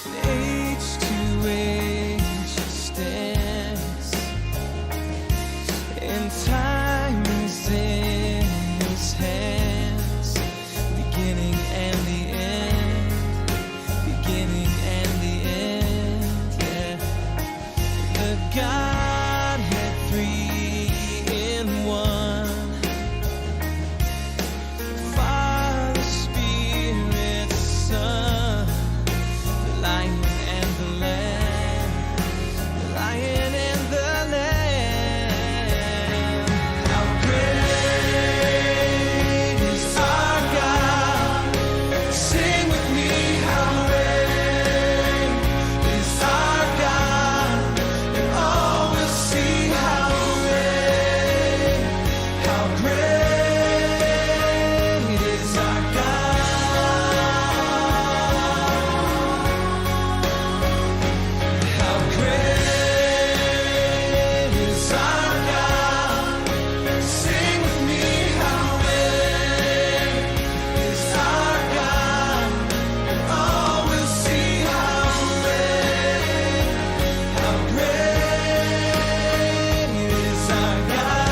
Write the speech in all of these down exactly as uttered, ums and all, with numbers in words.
Age to age he stands, and time is in his hands. Beginning and the end, beginning and the end, yeah. The Godhead three in one. Father, Spirit, Son, the Lion and the Lamb, the Lion and the Lamb. How great is our God. Sing with me, how great is our God. And all will see how great, how great is our God. How great is our God. Sing with me, how great is our God. And all will see how great, how great is our God.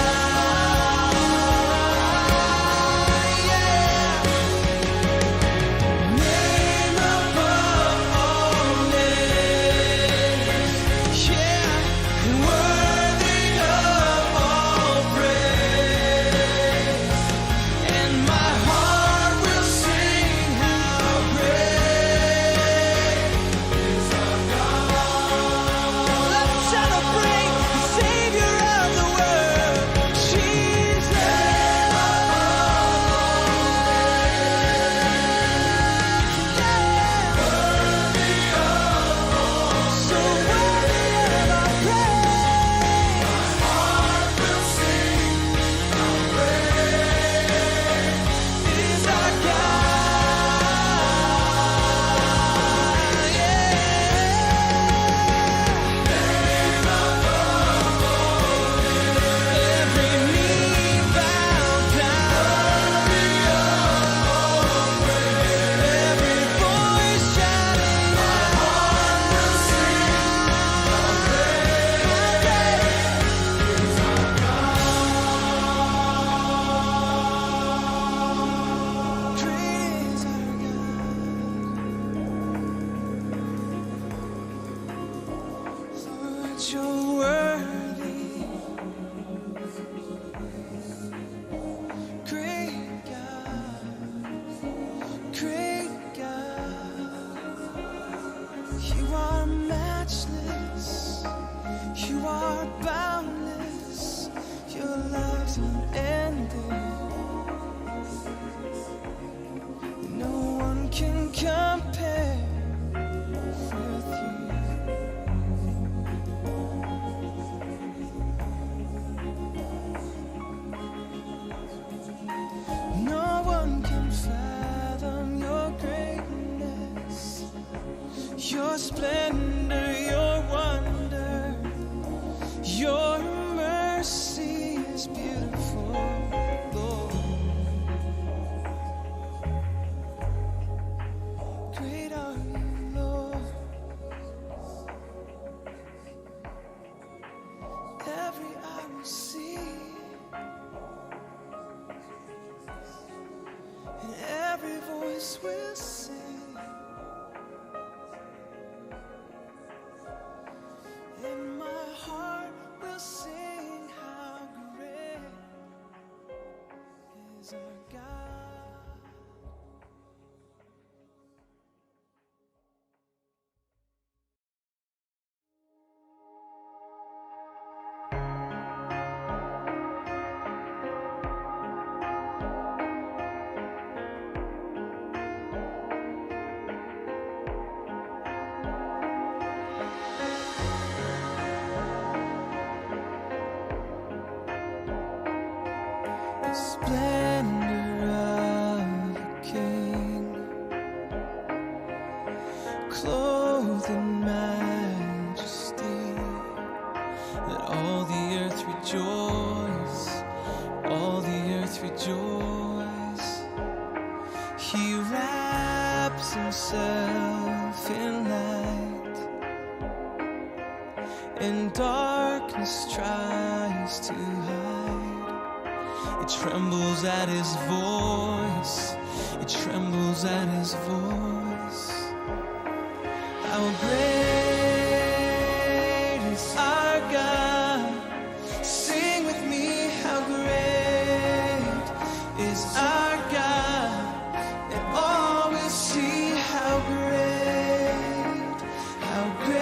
Yeah. Name above all names. Yeah. Worthy of all praise. And my heart will sing how great is our God. Let's celebrate the Savior of the world, Jesus. Yeah. So worthy of our praise. Praise our God. Lord, you're worthy. Great God, great God, you are matchless, you are boundless, your love's unending. No one can compare with you. No one can fathom your greatness. Your splendor, your wonder, your mercy is beautiful, Lord. Great are you, Lord. Every eye will see, and every voice will sing. And my heart will sing how great is our God. The splendor of a king, clothed in majesty. Let all the earth rejoice, all the earth rejoice. He wraps himself in light. And darkness tries to hide. It trembles at his voice. It trembles at his voice. How great is our God. Sing with me, how great is our God. And all will see how great, how great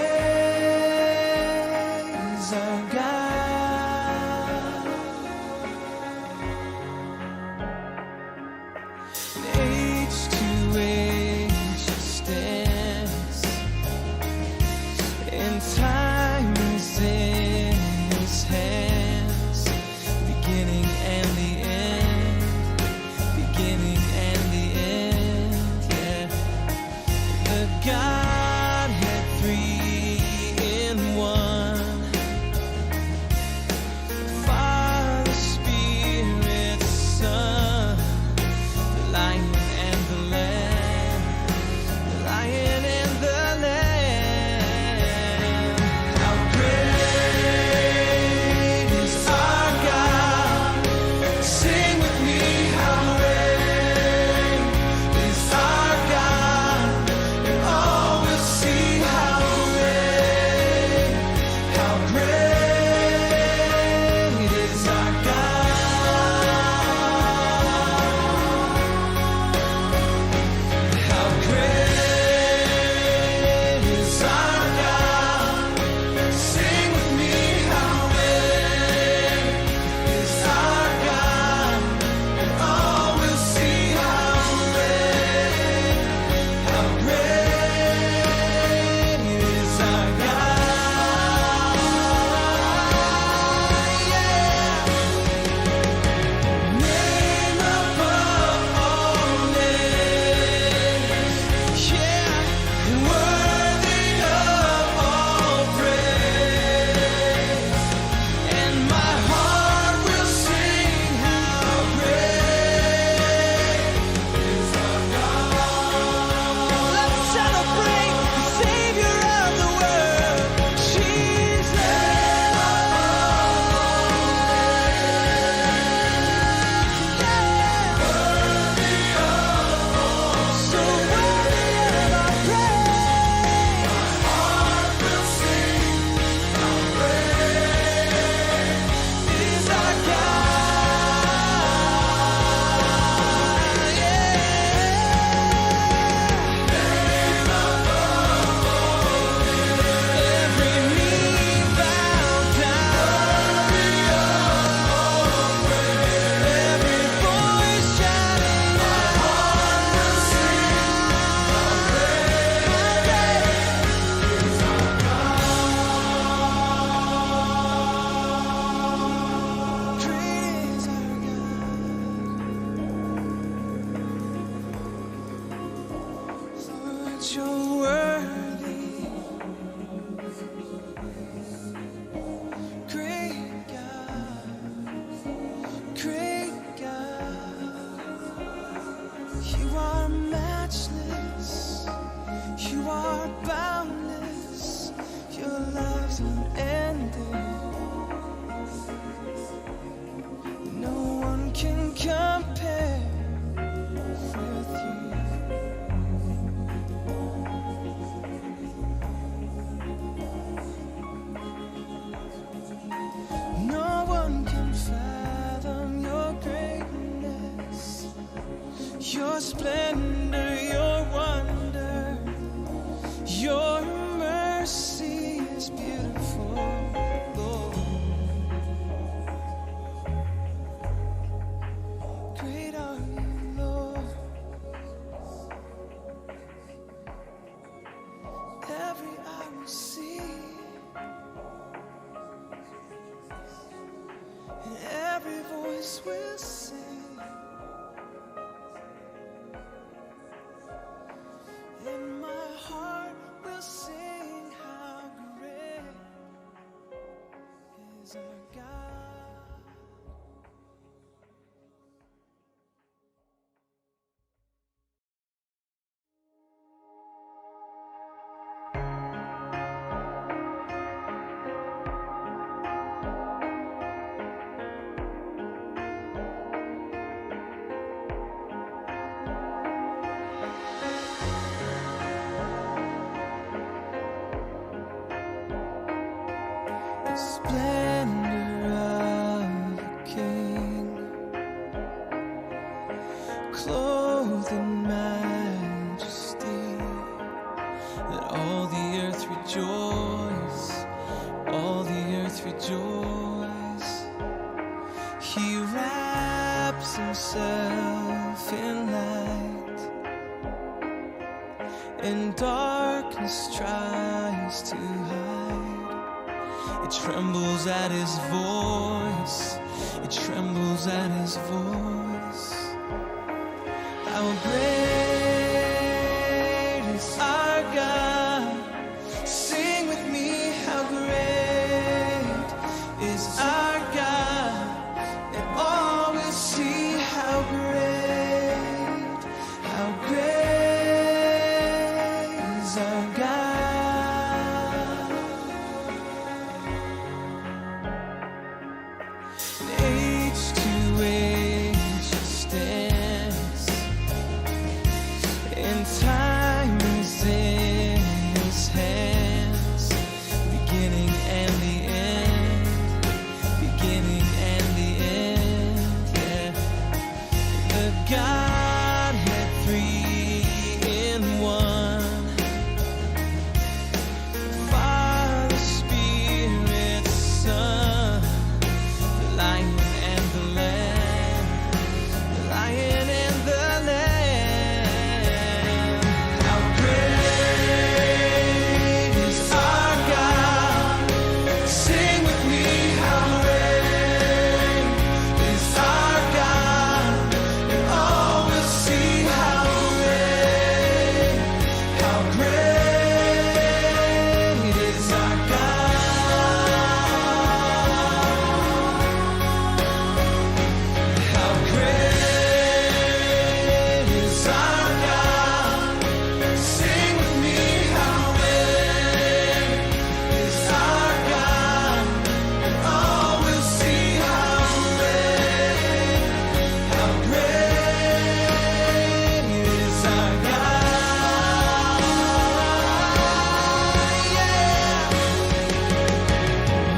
is our God. Age to age he stands, and time is in his hands. Beginning and the end, beginning and the end, yeah. The Godhead three in one. Father, Spirit, Son, the Lion and the Lamb, the Lion and the Lamb. How great is our God. Sing with me, how great is our God. And all will see how great, how great is our God. How great is our God. Sing with me, how great is our God. And all will see how great, how great is our God. Yeah. Name above all names. Yeah. Worthy of all praise. And my heart will sing, how great is our God. Let's celebrate the Savior of the world, Jesus. Yeah. So worthy of our praise. Is our God. Every knee bow down. Every voice shouting out. How great is our God. Lord, you're worthy. Great God, great God, you are matchless, you are boundless, your love's unending. No one can compare with you. No one can fathom your greatness, your splendor, your wonder. Your mercy is beautiful, Lord. Great are you, Lord. Every eye will see, and every voice will sing. And my heart will sing, how great is our God. Splendor of a king, clothed in majesty. Let all the earth rejoice, all the earth rejoice. He wraps himself in light, and darkness tries to hide. It trembles at his voice. It trembles at his voice. How great is our God. Sing with me, how great is our God. And all will see how great, how great is our God. Age to age it stands, and time is in his hands. Beginning and the end, beginning and the end, yeah. The Godhead three in one. Father, Spirit, Son, the Lion and the Lamb, the Lion and the Lamb. How great is our God. Sing with me, how great is our God. And all will see how great, how great is our God. How great is our God. Sing with me, how great is our God. And all will see how great, how great is our God. Yeah.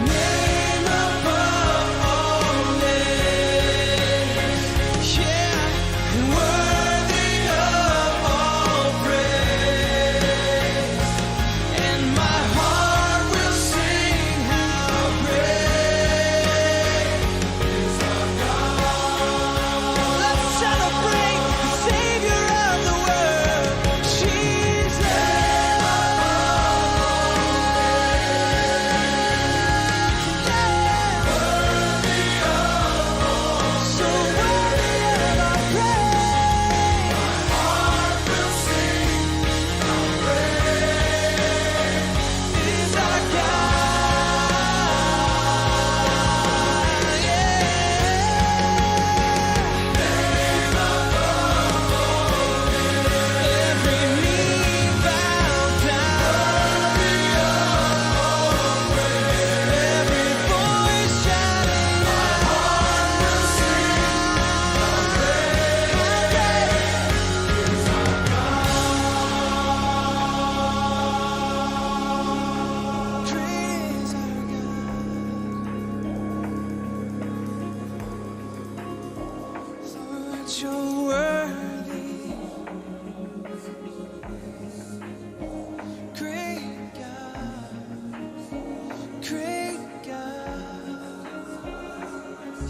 Name above all names. Yeah. Worthy of all praise. And my heart will sing how great is our God. Let's celebrate the Savior of the world, Jesus. Yeah. So worthy of our praise. Praise our God. Lord, you're worthy. Great God, great God,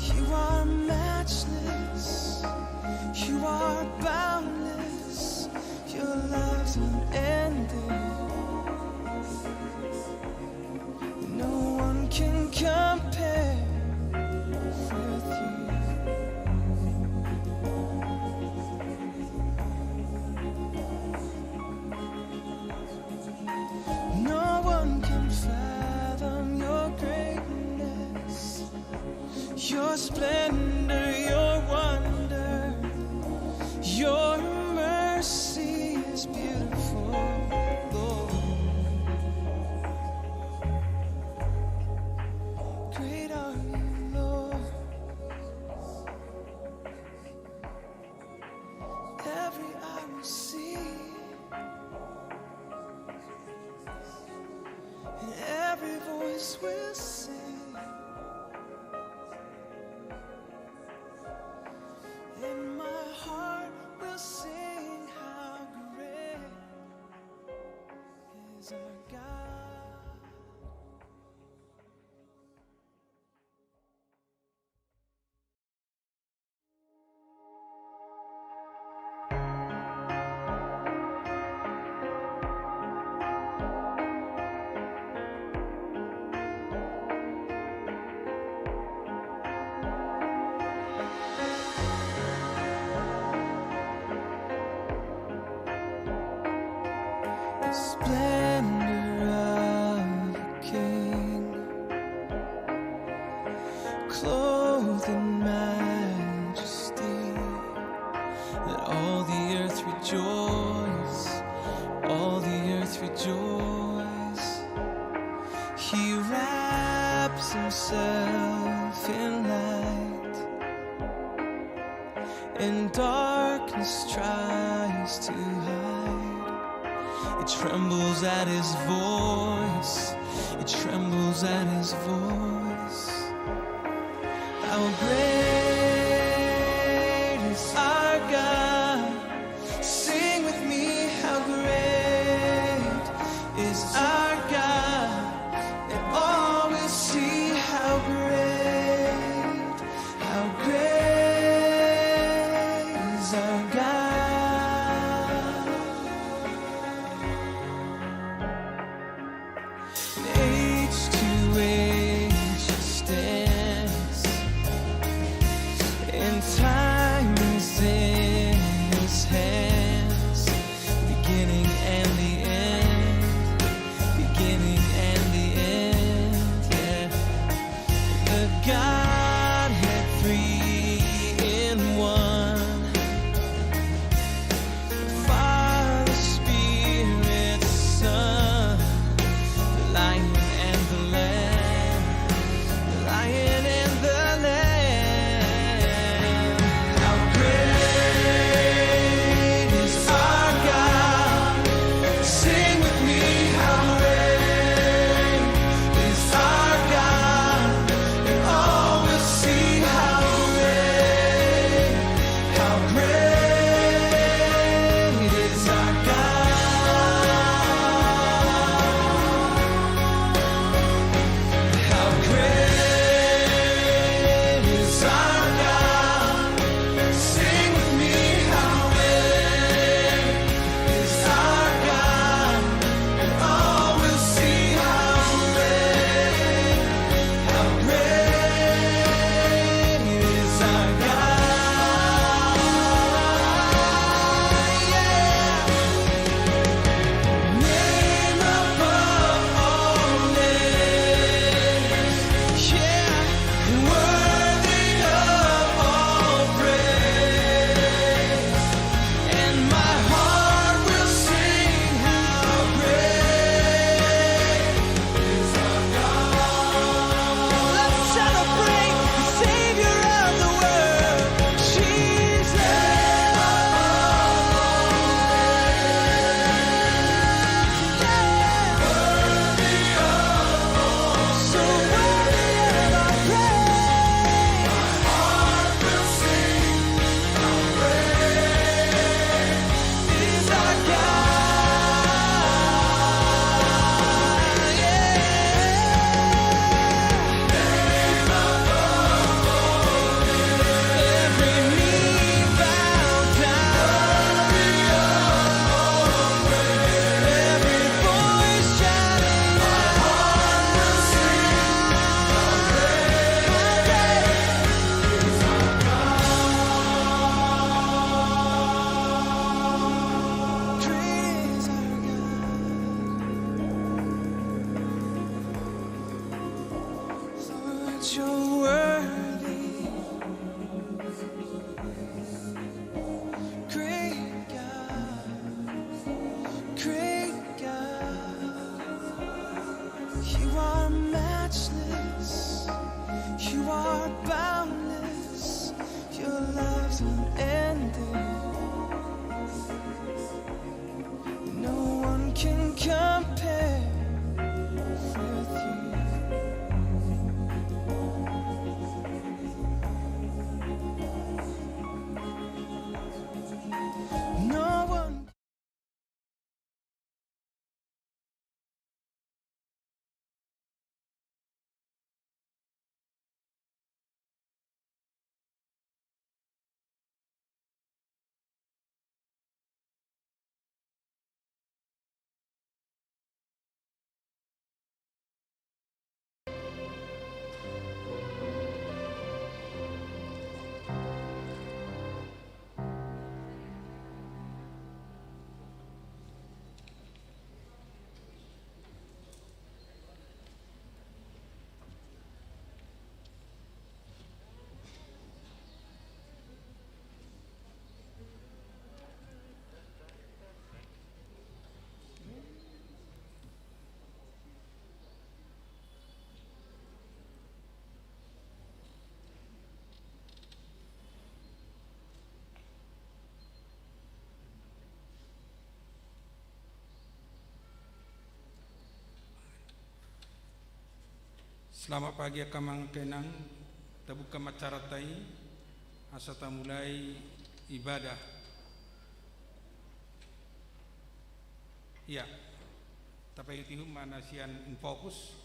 you are matchless, you are boundless, your love's unending. No one can compare with you. No one can fathom your greatness, your splendor, your wonder. Your mercy is beautiful, Lord. Great are you, Lord. Every eye will see, and every voice will sing. The splendor of a king, clothed in majesty. Let all the earth rejoice, all the earth rejoice. He wraps himself in light, and darkness tries to hide. It trembles at his voice, it trembles at his voice. How great is our God. Sing with me, how great is our God. And all will see how great, how great is our God. Age to age he stands, and time is in his hands. Beginning and the end, beginning and the end, yeah. The Godhead three in one. Father, Spirit, Son, the Lion and the Lamb, the Lion and the Lamb. How great is our God. Sing with me, how great is our God. And all will see how great, how great is our God. How great is our God. Sing with me, how great is our God. And all will see how great, how great is our God. Yeah. Name above all names. Yeah. Worthy of all praise. And my heart will sing how great is our God. Let's celebrate the Savior of the world, Jesus. Yeah. So worthy of our praise. Great is our God. Lord, you're worthy. Great God, great God, you are matchless, you are boundless, your love's unending. No one can compare with you. No one. Selamat pagi angka amang inang, tabuka ma acaranta i, asa tamulai ibadah. Ia, tapaihutihut ma na sian Infokus.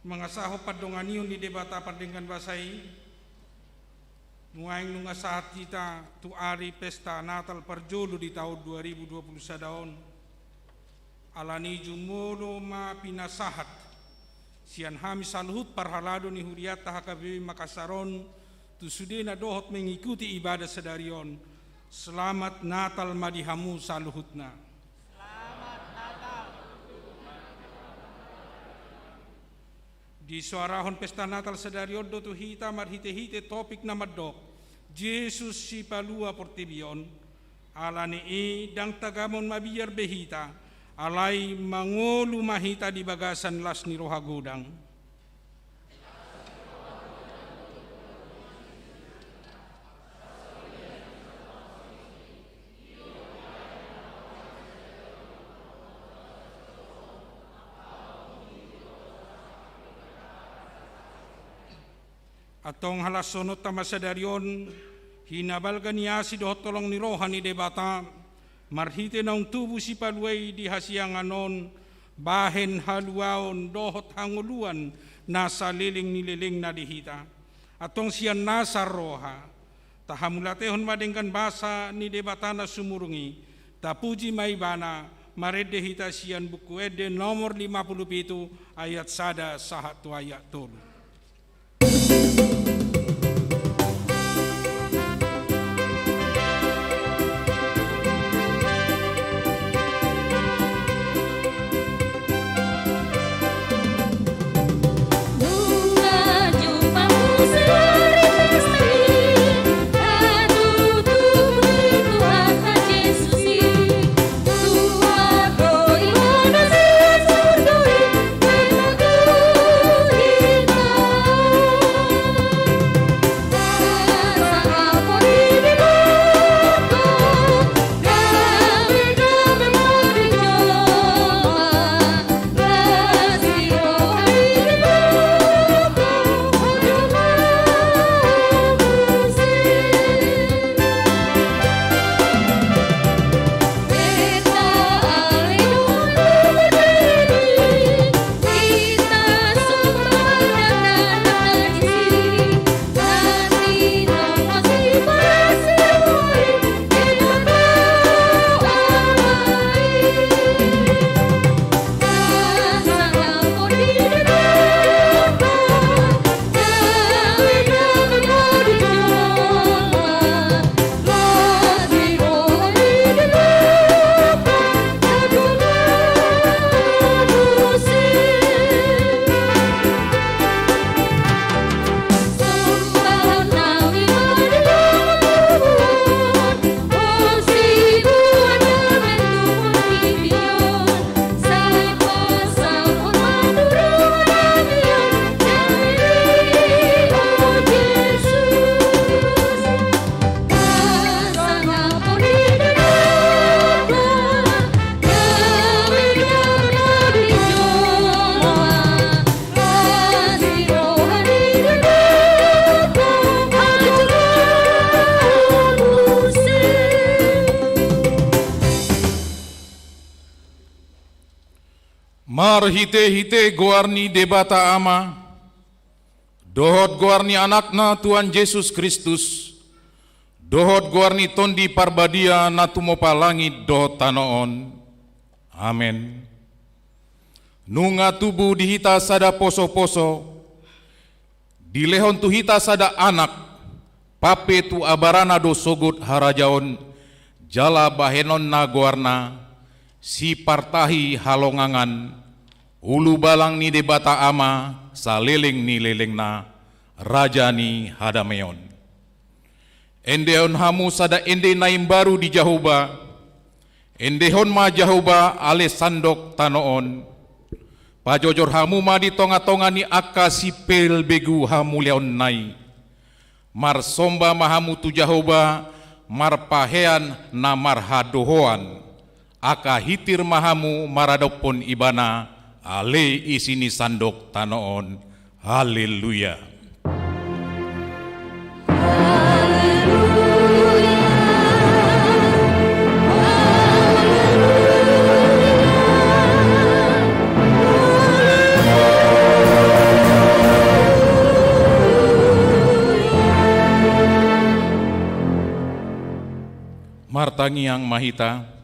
Mangasahon pandonganion ni Debata pardenggan basa i, nuaeng nunga sahat hita tu ari pesta Natal parjolo di taon dua ribu dua puluh sada on. Alani i jumolo ma pinasahat sian hami saluhut parhalado ni hurianta H K B P Makassar on tu sude na dohot mengikuti ibadah sadari on. Selamat Natal ma di hamu saluhutna. Di soarahon pesta Natal sadari on do tu hita marhitehite topik na mandok Jesus Sipalua portibi on. Alani i ndang tagamon mabiar be hita, alai mangolu ma hita di bagasan las ni roha godang. Antong halashononta ma sadari on hinabalga ni asi dohot holong ni roha ni Debata, marhite naung tubu Sipalua i di hasiangan on, bahen haluaon dohot hangoluan na saleleng ni lelengna di hita. Antong sian nasa roha, tahamuliatehon ma denggan basa ni Debata na sumurung i, tapuji ma Ibana. Marende hita sian Buku Ende nomor lima puluh pitu, ayat sada sahat tu ayat tolu. Marhitehite goar ni Debata Ama, dohot goar ni Anakna Tuhan Jesus Kristus, dohot goar ni Tondi Parbadia na tumopa langit dohot tano on. Amen. Nunga tubu di hita sada posoposo, dilehon tu hita sada anak, pampe tu abarana do sogot harajaon, jala bahenonna goarna, Sipartahi Halongangan, Ulubalang ni Debata Ama, saleleng ni lelengna, Raja ni hadameon. Endehon hamu sada ende na imbaru di Jahowa, endehon ma Jahowa ale sandok tano on. Pajojor hamu ma di tongatonga ni angka sipelbegu hamuliaonna i. Marsomba ma hamu tu Jahowa, marpahean na marhadohoan. Angka hitir ma hamu maradophon Ibana, Ale isi ni sandok tano on. Haleluya. Martangiang ma hita.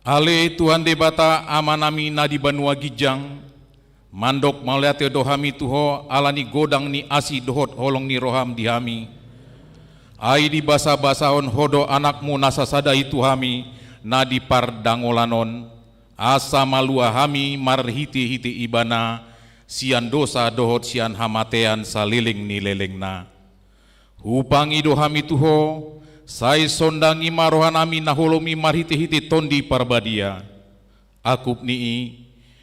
Ale Tuhan Debata, Amanami na di banua ginjang, mandok mauliate do hami tu Ho ala ni godang ni asi dohot holong ni roham di hami. Ai dibasabasahon Ho do Anakmu na sasada i tu hami na di pardangolan on, asa malua hami marhitehite Ibana sian dosa dohot sian hamatean saleleng ni lelengna. Hupangido hami tu Ho, sai sondangi ma rohanami na holom i marhitehite Tondi Parbadia. Angkup ni i,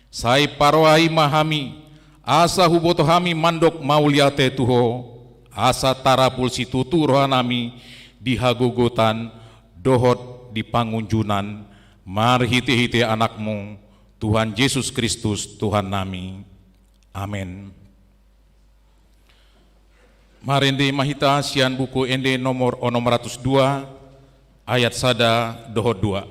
sai parohai ma hami, asa huboto hami mandok mauliate tu Ho, asa tarapul situtu rohanami di hagogotan dohot di pangunjunan, marhitehite Anakmu, Tuhan Jesus Kristus, Tuhannami. Amen. Marende ma hita sian Buku Ende nomor onom ratus dua, ayat sada dohot dua.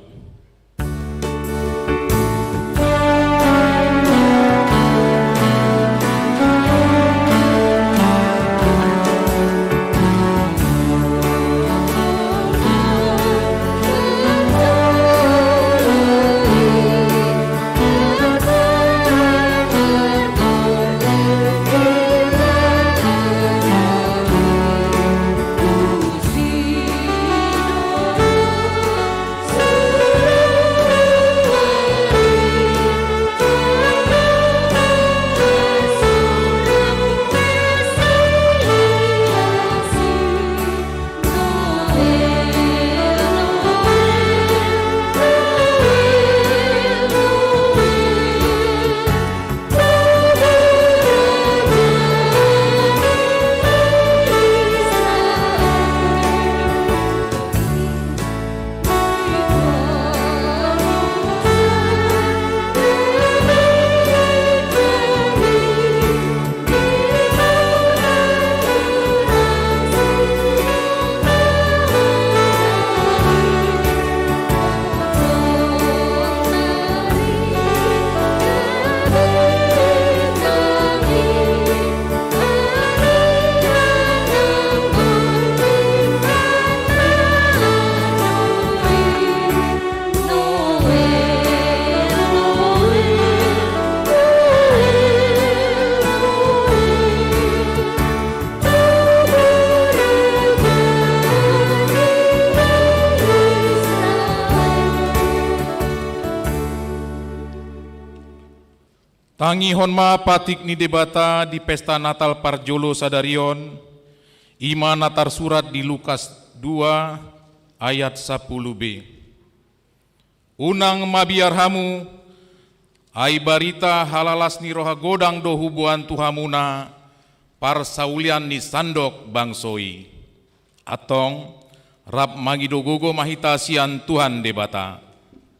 Tangihon ma patik ni Debata di pesta Natal parjolo sadari on, i ma na tarsurat di Lukas dua ayat sapuluh b. Unang mabiar hamu, ai barita halalas ni roha godang do huboan tu hamuna parsaulian ni sandok bangso i. Antong, rap mangido gogo ma hita sian Tuhan Debata.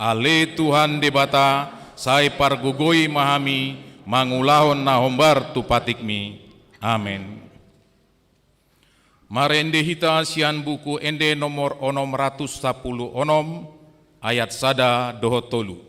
Ale Tuhan Debata, sai pargogoi ma hami mangulahon na hombar tu patikmi. Amen. Marende hita sian Buku Ende nomor onom ratus sapuluh onom, ayat sada dohot tolu.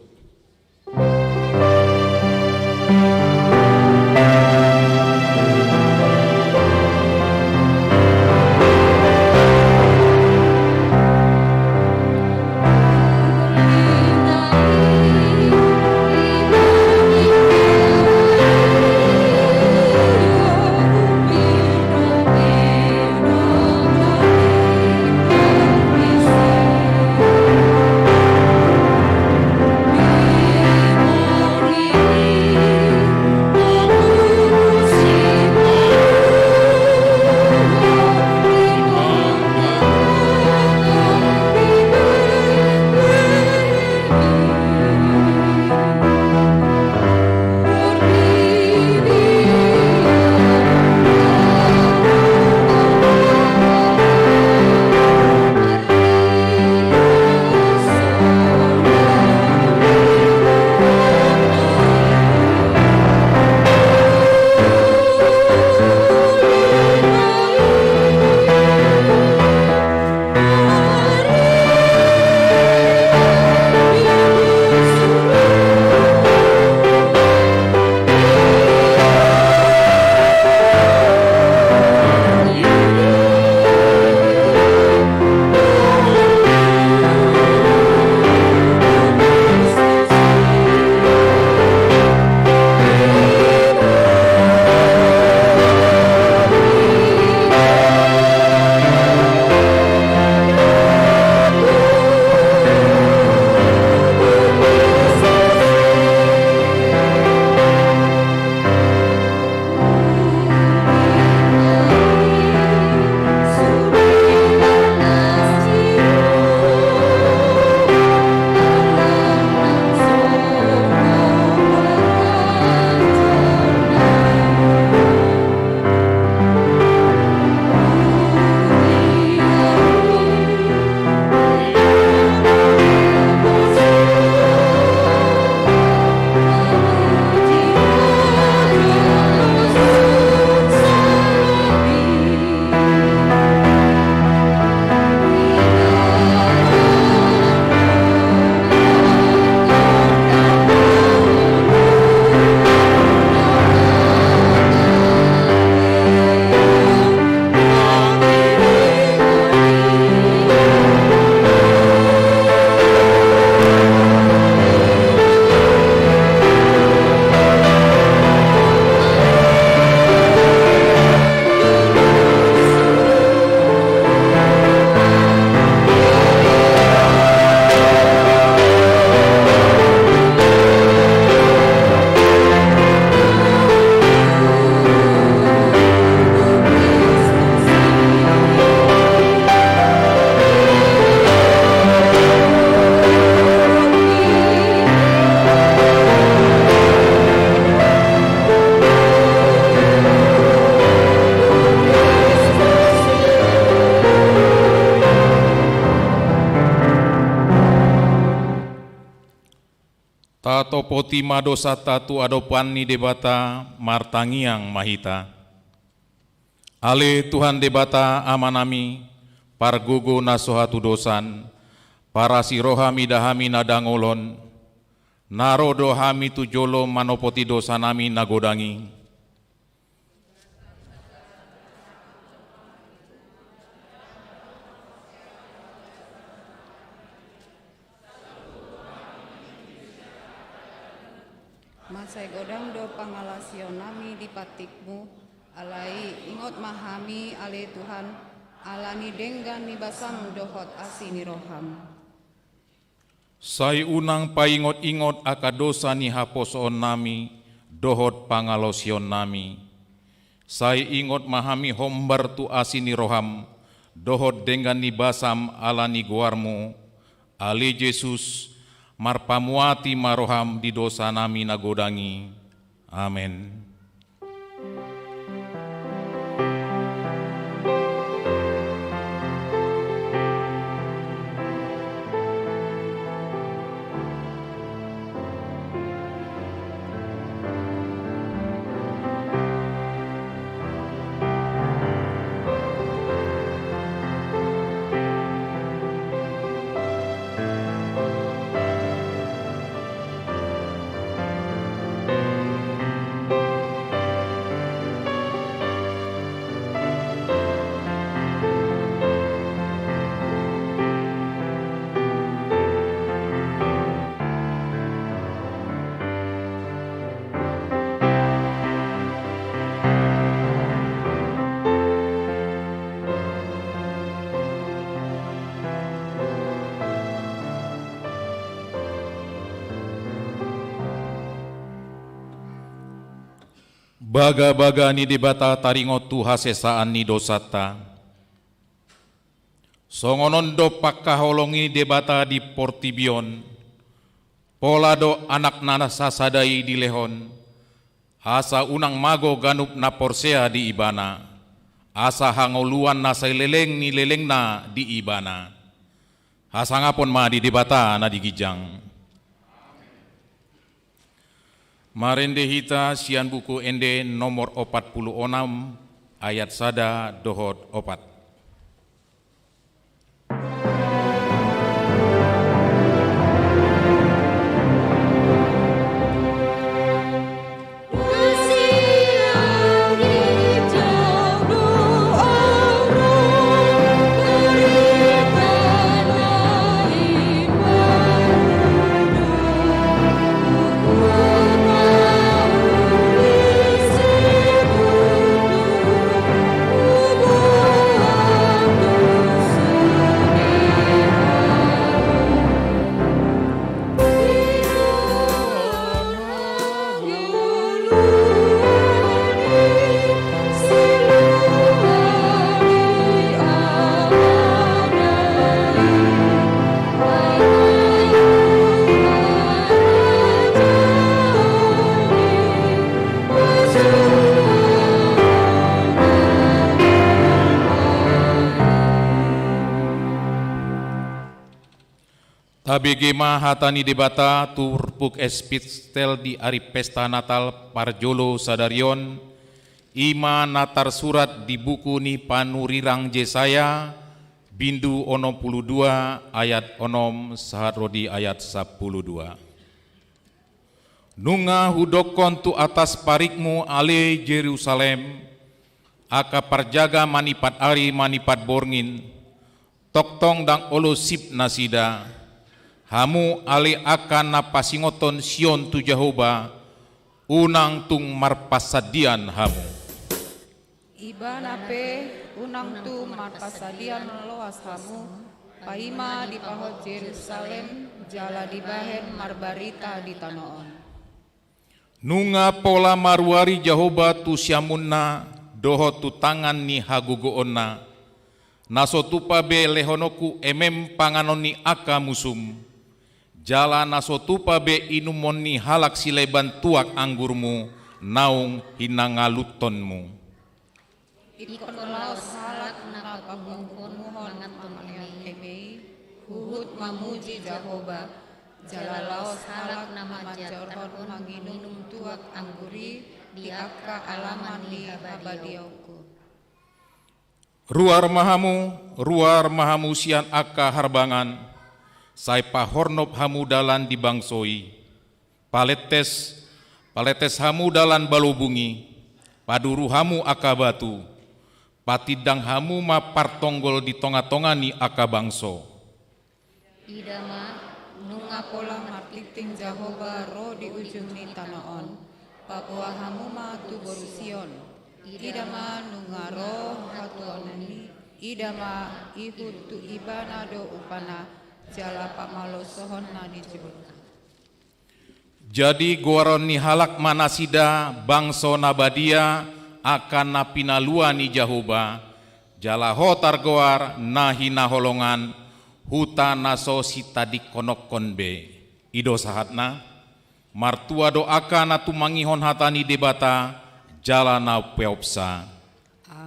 Tatopoti ma dosanta tu adopan ni Debata, martangiang ma hita. Ale Tuhan Debata Amanami, pargogo na so hatudosan, parasi roha mida hami na dangol on, na ro do hami tu jolo manopoti dosanami na godang i. Mansai godang do pangalaosionnami di pantikmu, alai ingot ma hami ale Tuhan, ala ni denggan ni basam dohot asi ni roham. Sai unang paingot-ingot angka dosa ni haposoonnami dohot pangalaosionnami. Sai ingot ma hami hombar tu asi ni roham dohot denggan ni basam ala ni goarmu, ale Jesus, marpamuati ma roham di dosanami na godang i. Amen. Bagabaga ni Debata taringot tu hasesaan ni dosanta. Songon on do pangkaholongi ni Debata di portibi on, pola do Anakna na sasada i dilehon, asa unang mago ganup na porsea di Ibana, asa hangoluan na saleleng ni lelengna di Ibana. Hasangapon ma di Debata na di ginjang. Marende hita sian Buku Ende nomor opat pulu onom, ayat sada dohot opat. Tabege ma hata ni Debata turpuk epistel di ari pesta Natal parjolo sadari on, i ma na tarsurat di buku ni panurirang Jesaya, bindu onom pulu dua ayat onom sahat ro di ayat sampulu dua. Nunga hudokkon tu atas parikmu ale Jerusalem, angka parjaga manipat ari manipat borngin, tongtong ndang olo sip nasida. Hamu ale angka na pasingothon Sion tu Jahowa, unang tung marpasandian hamu. Ibana pe unang tung marpasandian loas hamu, paima dipahot Jerusalem jala dibahen marbarita di tano on. Nunga pola maruari Jahowa tu siamunna dohot tu tangan ni hagogoonna, na so tupa be lehononku emem panganon ni angka musum, jala na so tupa be inumon ni halak sileban tuak anggurmu naung hinangaluthonmu. Ingkon laos halak na papunguhon mangan eme i, huhut mamuji Jahowa, jala laos halak na maja manginum tuak anggur i di angka alaman ni habadiaonku. Ruar ma hamu, ruar ma hamu sian angka harbangan, sai pahornop hamu dalan di bangso i. Palentes, palentes hamu dalan balobung i, paduru hamu angka batu, patindang hamu ma partonggol di tongatonga ni angka bangso. Ida ma, nunga pola martingting Jahowa ro di ujung ni tano on, paboa hamu ma tu boru Sion. Ida ma, nunga ro hatuaon i, ida ma, ihut tu ibana do upana, jala pamalosohonna dijou. Jadi goaron ni halak ma nasida bangso na badia, angka na pinalua ni Jahowa, jala ho targoar na hinaholongan, huta na so sitadingkononkon be. I do sahatna, martua do angka na tumangihon hata ni Debata, jala na umpeopsa.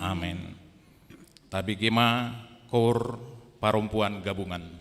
Amen. Tabege ma koor parompuan gabungan.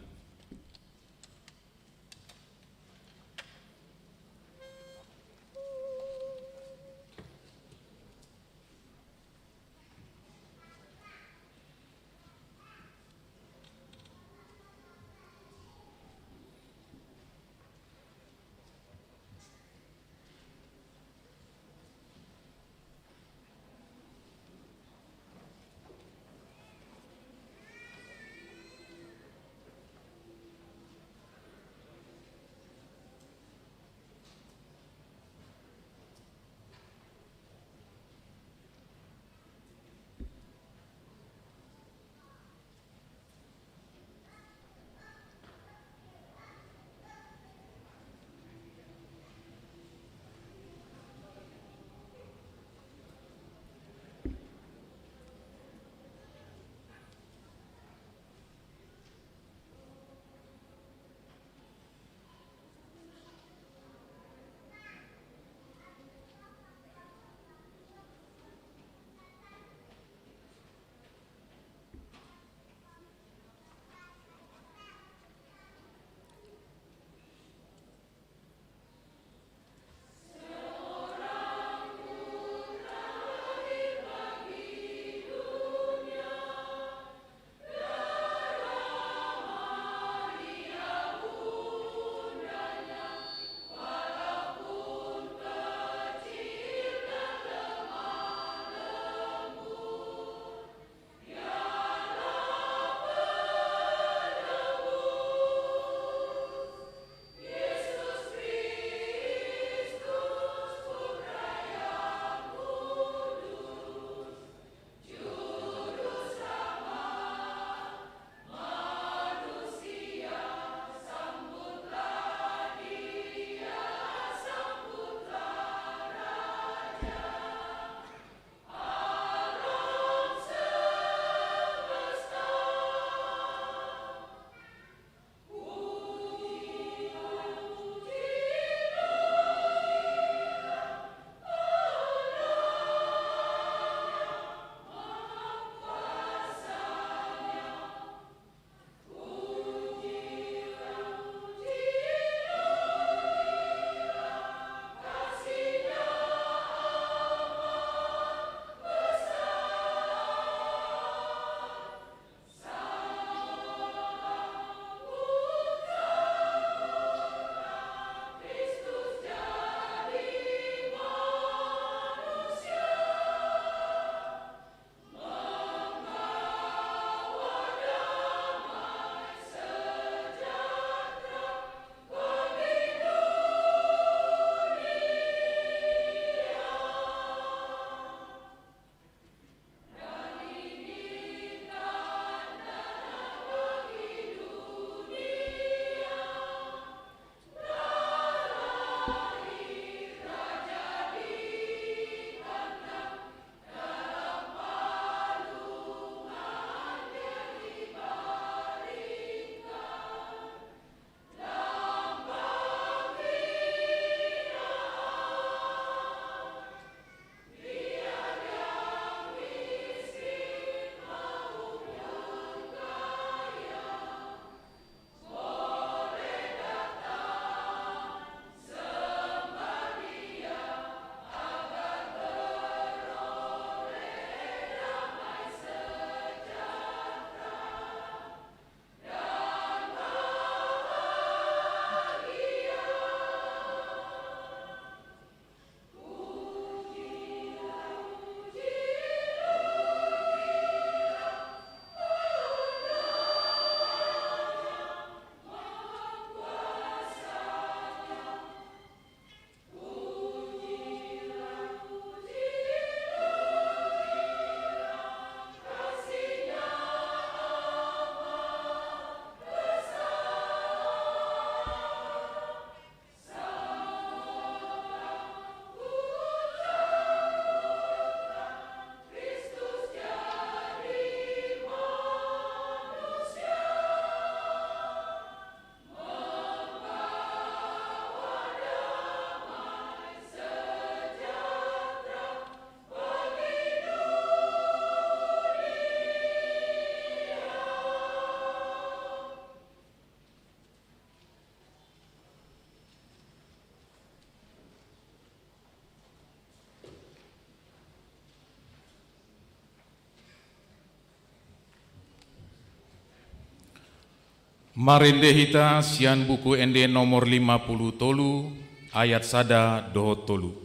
Marende hita sian Buku Ende nomor lima pulu tolu, ayat sada dohot tolu.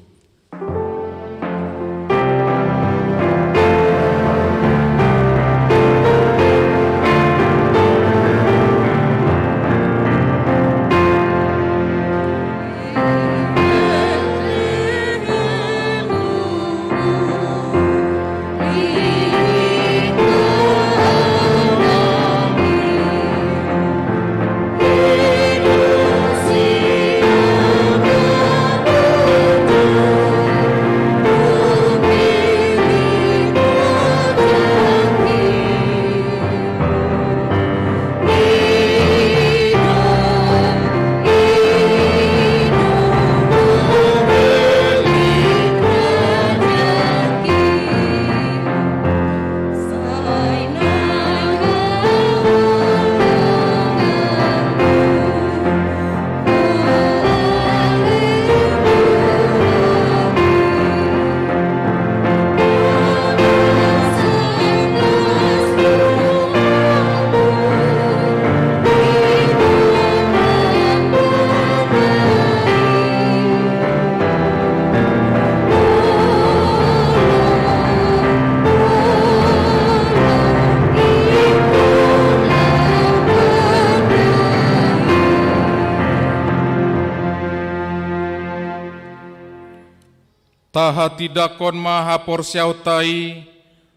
Tahatindangkon ma haporseaonta i,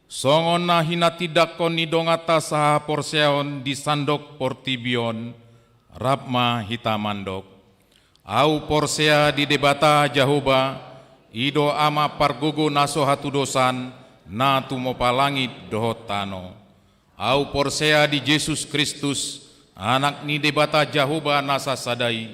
songon na hinatindangkon ni donganta sahaporseaon di sandok portibi on, rap ma hita mandok. Ahu porsea di Debata Jahowa, i do Ama pargogo na so hatudosan, na tumopa langit dohot tano. Ahu porsea di Jesus Kristus, Anak ni Debata Jahowa na sasada i,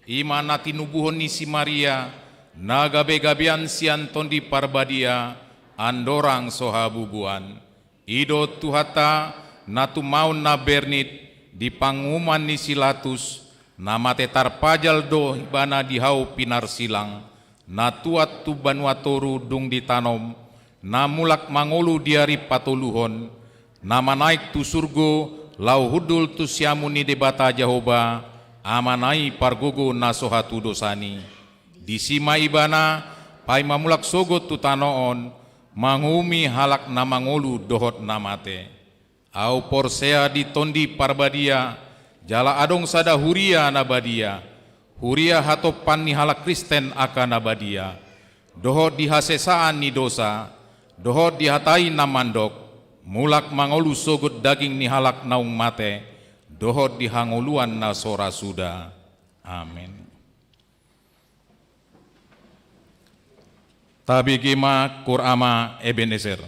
i ma na tinubuhon ni si Maria, na gabegabean sian Tondi Parbadia, andorang so habubuan. I do Tuhanta, na tumaon na bernit, di panguhuman ni si Latus, na mate tarpajal do Ibana di hau pinarsilang, na tuat tu banua toru dung ditanom, na mulak mangolu di ari patoluhon, na manaek tu surgo, laho hundul tu siamun ni Debata Jahowa, Amana i pargogo na so hatudosan i. Disi ma Ibana, paima mulak sogot tu tano on, manguhumi halak na mangolu dohot na mate. Ahu porsea di Tondi Parbadia, jala adong sada huria na badia, huria hatompan ni halak Kristen angka na badia, dohot di hasesaan ni dosa, dohot di hata i na mandok, mulak mangolu sogot daging ni halak naung mate, dohot di hangoluan na so ra suda. Amen. Tabege ma Kur Ama Ebenezer.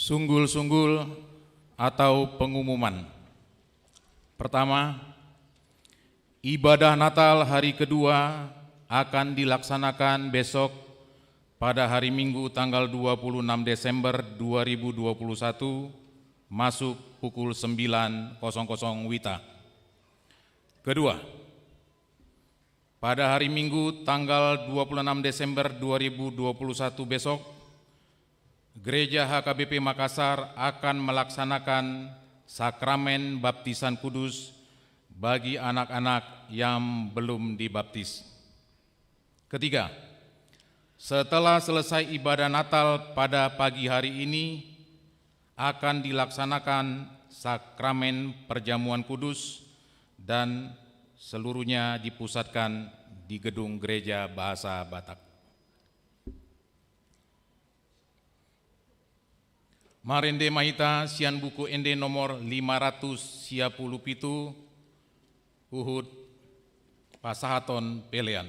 Sunggul-sunggul atau pengumuman. Pertama, ibadah Natal hari kedua akan dilaksanakan besok pada hari Minggu tanggal dua puluh enam Desember dua ribu dua puluh satu, masuk pukul sembilan kosong kosong WITA. Kedua, pada hari Minggu tanggal dua puluh enam Desember dua ribu dua puluh satu besok, Gereja H K B P Makassar akan melaksanakan sakramen baptisan kudus bagi anak-anak yang belum dibaptis. Ketiga, setelah selesai ibadah Natal pada pagi hari ini, akan dilaksanakan sakramen perjamuan kudus dan seluruhnya dipusatkan di gedung Gereja Bahasa Batak. Marende ma hita sian Buku Ende nomor lima ratus sia pulu pitu, huhut pasahaton pelean.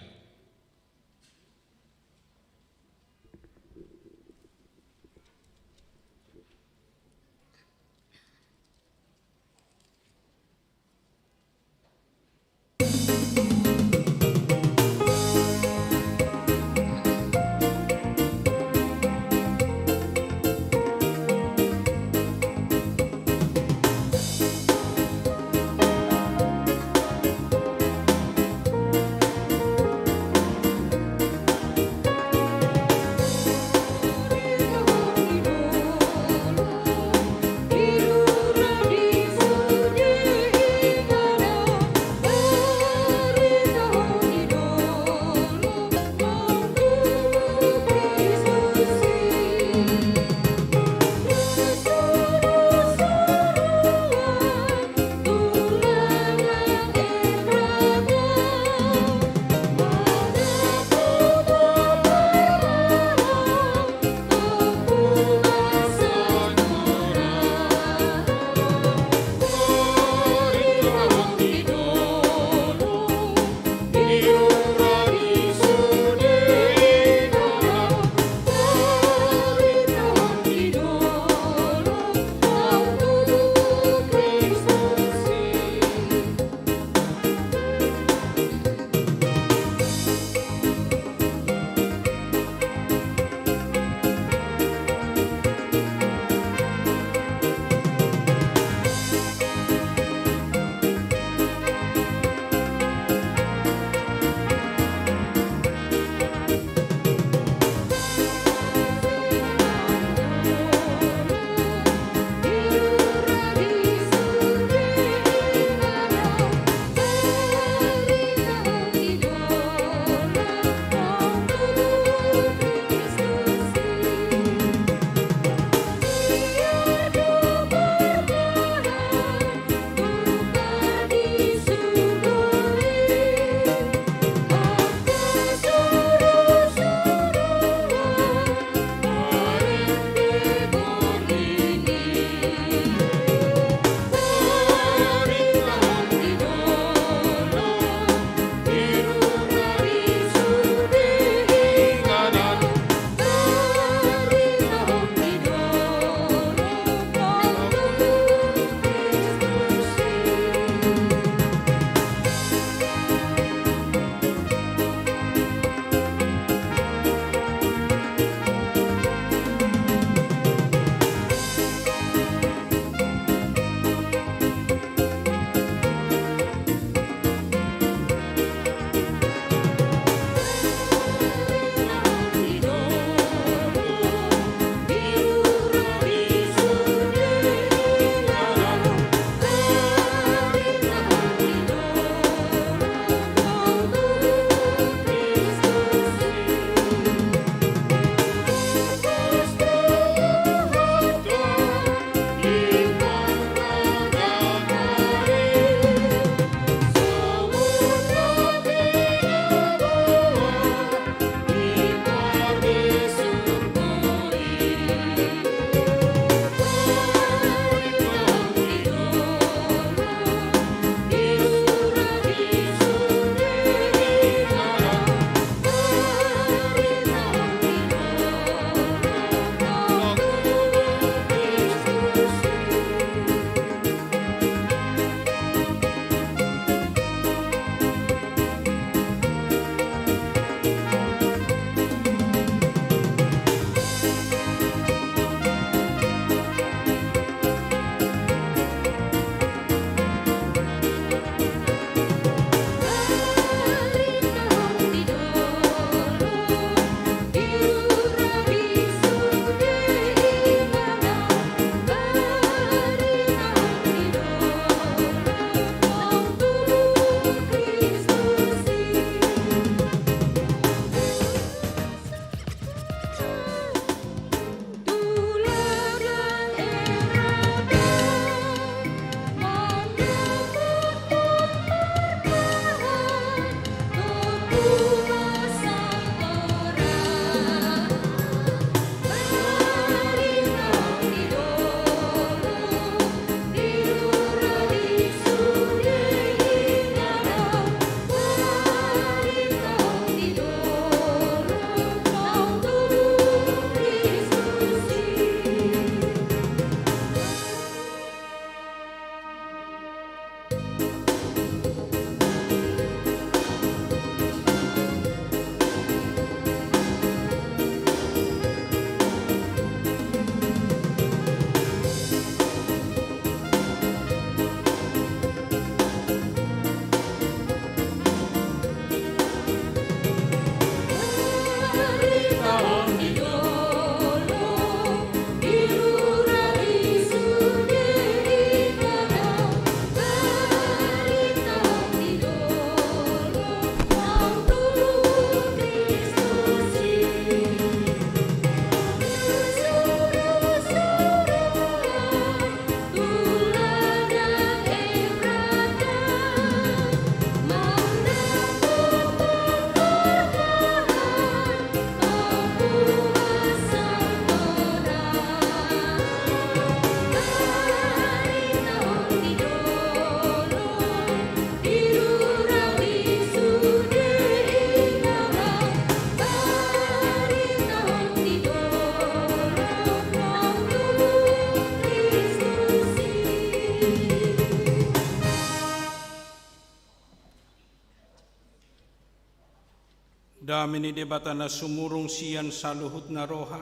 Dame ni Debata na sumurung sian saluhutna roha,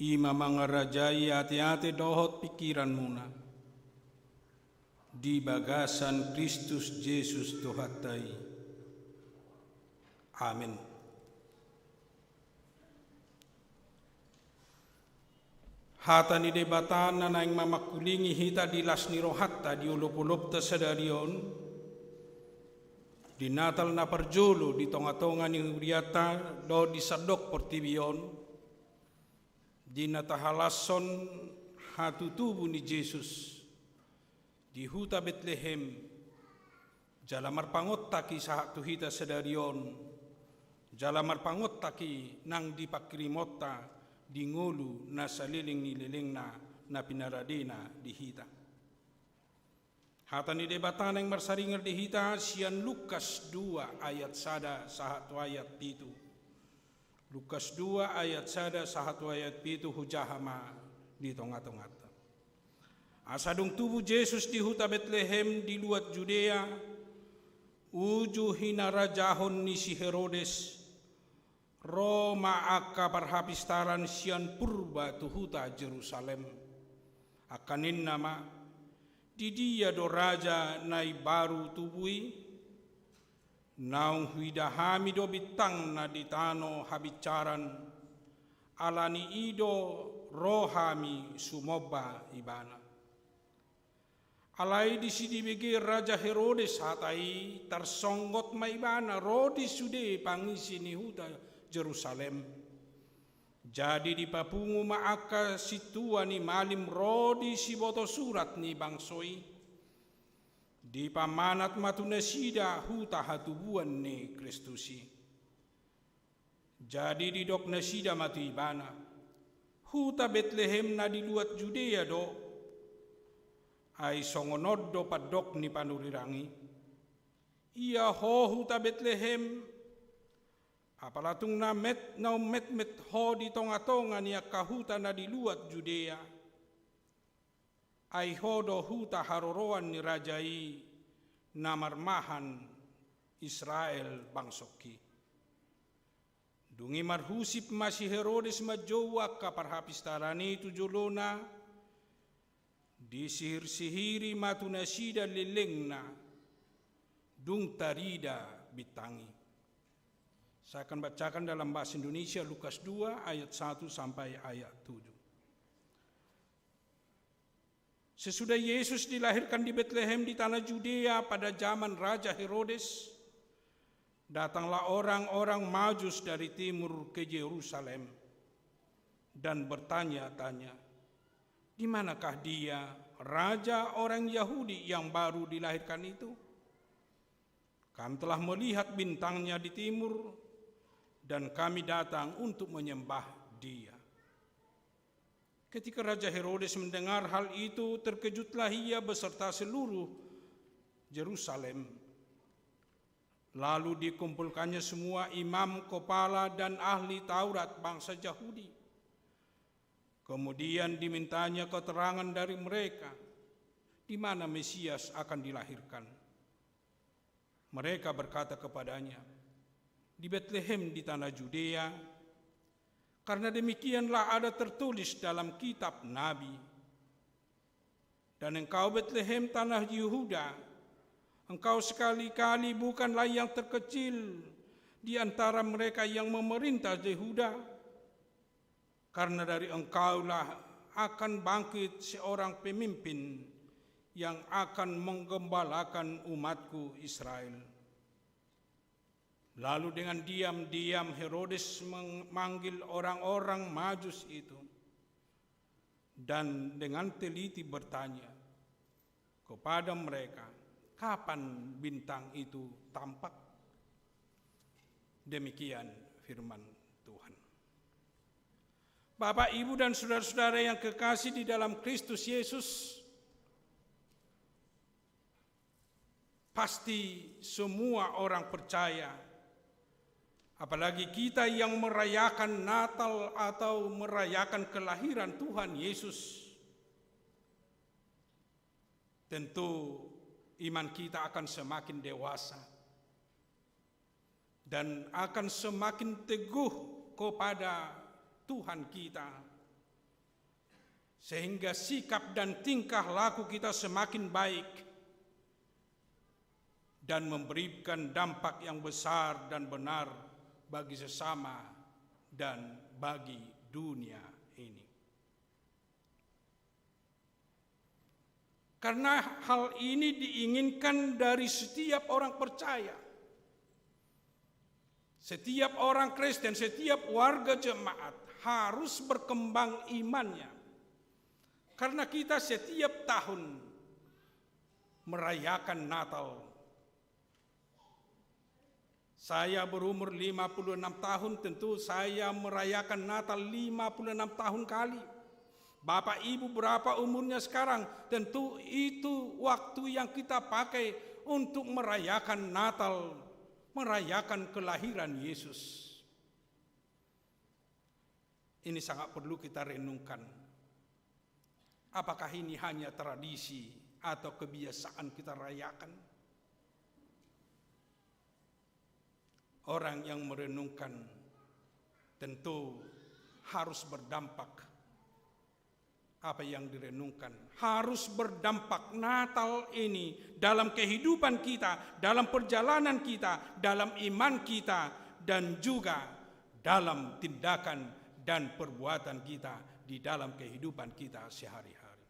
i ma mangarajai ateate dohot pingkiranmuna di bagasan Kristus Jesus Tuhanta i. Amen. Hata ni Debata na naeng mamangkulingi hita di las ni rohanta di olopolopta sadari on, di Natal na parjolo di tongatonga ni hurianta dohot di sandok portibi on, di na tahalashon hatutubu ni Jesus di huta Betlehem, jala marpangontak i sahat tu hita sadari on, jala marpangontak i nang di pangkirimonta di ngolu na saleleng ni lelengna na pinaradena di hita. Hata ni Debata naeng marsaringar di hita sian Lukas dua ayat sada sahat tu ayat pitu. Lukas dua ayat sada sahat tu ayat pitu, hujaha ma di tongatonganta. Asa dung tubu Jesus di huta Betlehem di luat Judea, uju hinarajahon ni si Herodes, ro ma angka parhapistaran sian purba tu huta Jerusalem. Angka ninna ma, "Di dia do raja na imbaru tubu i? Naung huida hami do bintangna di tano habinsaran, ala ni i do ro hami sumomba ibana." Alai disi dibege Raja Herodes hata i, tarsonggot ma ibana ro di sude pangisi ni huta Jerusalem. Jadi dipapungu ma angka sintua ni malim ro di siboto surat ni bangso i. Dipamanat ma tu nasida huta hatubuan ni Kristus i. Jadi didok nasida ma tu ibana, "Huta Betlehem na di luat Judea do, ai songon on do pandok ni panurirang i. Ia ho huta Betlehem, apala tung na met na ummetmet ho di tongatonga ni angka huta na di luat Judea. Ai ho do huta haroroan ni raja i na marmahan Israel bangsongki." Dung i marhusip ma si Herodes manjou angka parhapistaran i tu jolona, disihirsihiri ma tu nasida lelengna, dung tarida bintang i. Saya akan bacakan dalam bahasa Indonesia, Lukas dua ayat satu sampai ayat tujuh. Sesudah Yesus dilahirkan di Betlehem di tanah Judea pada zaman Raja Herodes, datanglah orang-orang Majus dari timur ke Yerusalem dan bertanya-tanya, "Di manakah dia, raja orang Yahudi yang baru dilahirkan itu? Kami telah melihat bintangnya di timur, dan kami datang untuk menyembah dia." Ketika Raja Herodes mendengar hal itu, terkejutlah ia beserta seluruh Yerusalem. Lalu dikumpulkannya semua imam kepala dan ahli Taurat bangsa Yahudi. Kemudian dimintanya keterangan dari mereka, di mana Mesias akan dilahirkan. Mereka berkata kepadanya, "Di Betlehem di tanah Judea, karena demikianlah ada tertulis dalam kitab nabi. Dan engkau, Betlehem, tanah Yehuda, engkau sekali-kali bukanlah yang terkecil di antara mereka yang memerintah Yehuda, karena dari engkaulah akan bangkit seorang pemimpin yang akan menggembalakan umatku Israel." Lalu dengan diam-diam Herodes memanggil orang-orang Majus itu, dan dengan teliti bertanya kepada mereka, kapan bintang itu tampak. Demikian firman Tuhan. Bapak, Ibu, dan saudara-saudara yang kekasih di dalam Kristus Yesus, pasti semua orang percaya, apalagi kita yang merayakan Natal atau merayakan kelahiran Tuhan Yesus, tentu iman kita akan semakin dewasa. dan akan semakin teguh kepada Tuhan kita, sehingga sikap dan tingkah laku kita semakin baik dan memberikan dampak yang besar dan benar bagi sesama dan bagi dunia ini. Karena hal ini diinginkan dari setiap orang percaya. Setiap orang Kristen, setiap warga jemaat harus berkembang imannya. Karena kita setiap tahun merayakan Natal. Saya berumur lima puluh enam tahun, tentu saya merayakan Natal lima puluh enam tahun kali. Bapak Ibu berapa umurnya sekarang? Tentu itu waktu yang kita pakai untuk merayakan Natal, merayakan kelahiran Yesus. Ini sangat perlu kita renungkan. Apakah ini hanya tradisi atau kebiasaan kita rayakan? Orang yang merenungkan tentu harus berdampak. Apa yang direnungkan harus berdampak Natal ini dalam kehidupan kita, dalam perjalanan kita, dalam iman kita, dan juga dalam tindakan dan perbuatan kita di dalam kehidupan kita sehari-hari.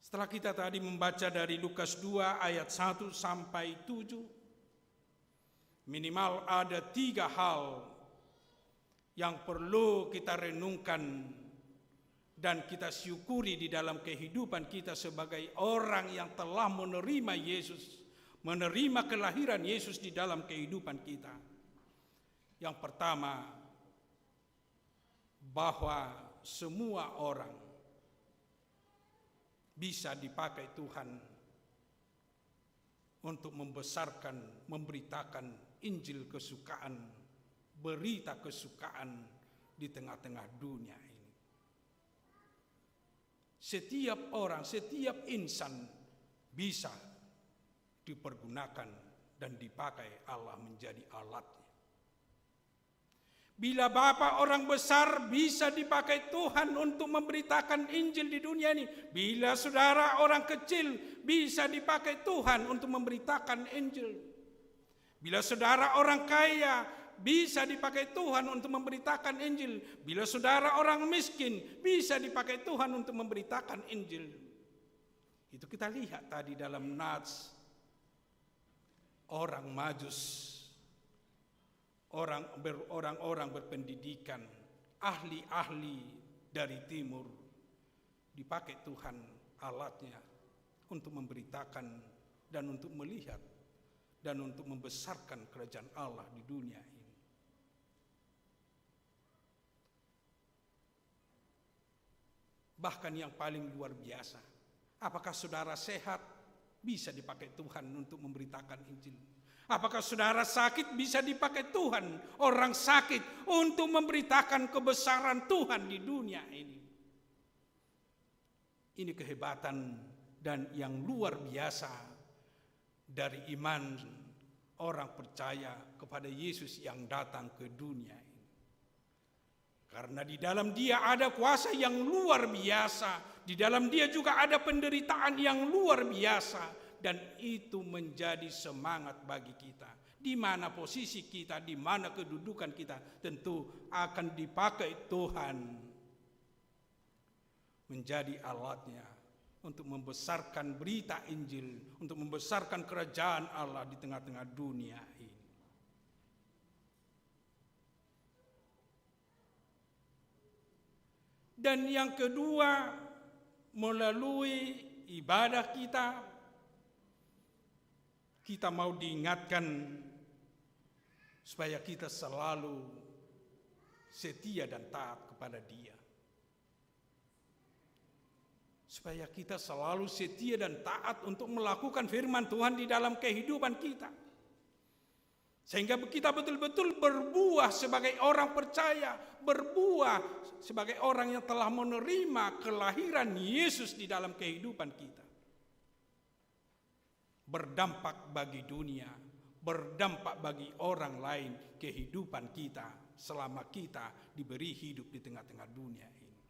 Setelah kita tadi membaca dari Lukas dua ayat satu sampai tujuh, minimal ada tiga hal yang perlu kita renungkan dan kita syukuri di dalam kehidupan kita sebagai orang yang telah menerima Yesus, menerima kelahiran Yesus di dalam kehidupan kita. Yang pertama, bahwa semua orang bisa dipakai Tuhan untuk membesarkan, memberitakan Injil kesukaan, berita kesukaan di tengah-tengah dunia ini. Setiap orang, setiap insan bisa dipergunakan dan dipakai Allah menjadi alatnya. Bila bapak orang besar bisa dipakai Tuhan untuk memberitakan Injil di dunia ini, bila saudara orang kecil bisa dipakai Tuhan untuk memberitakan Injil, bila saudara orang kaya bisa dipakai Tuhan untuk memberitakan Injil, bila saudara orang miskin bisa dipakai Tuhan untuk memberitakan Injil. Itu kita lihat tadi dalam nats orang Majus, orang ber-, orang-orang berpendidikan, ahli-ahli dari timur, dipakai Tuhan alatnya untuk memberitakan dan untuk melihat dan untuk membesarkan kerajaan Allah di dunia ini. Bahkan yang paling luar biasa, apakah saudara sehat bisa dipakai Tuhan untuk memberitakan Injil? Apakah saudara sakit bisa dipakai Tuhan, orang sakit, untuk memberitakan kebesaran Tuhan di dunia ini? Ini kehebatan dan yang luar biasa dari iman orang percaya kepada Yesus yang datang ke dunia ini. Karena di dalam Dia ada kuasa yang luar biasa, di dalam Dia juga ada penderitaan yang luar biasa, dan itu menjadi semangat bagi kita. Di mana posisi kita, di mana kedudukan kita, tentu akan dipakai Tuhan menjadi alatnya untuk membesarkan berita Injil, untuk membesarkan kerajaan Allah di tengah-tengah dunia ini. Dan yang kedua, melalui ibadah kita, kita mau diingatkan supaya kita selalu setia dan taat kepada Dia. Supaya kita selalu setia dan taat untuk melakukan firman Tuhan di dalam kehidupan kita. Sehingga kita betul-betul berbuah sebagai orang percaya, berbuah sebagai orang yang telah menerima kelahiran Yesus di dalam kehidupan kita. berdampak bagi dunia, berdampak bagi orang lain, kehidupan kita selama kita diberi hidup di tengah-tengah dunia ini.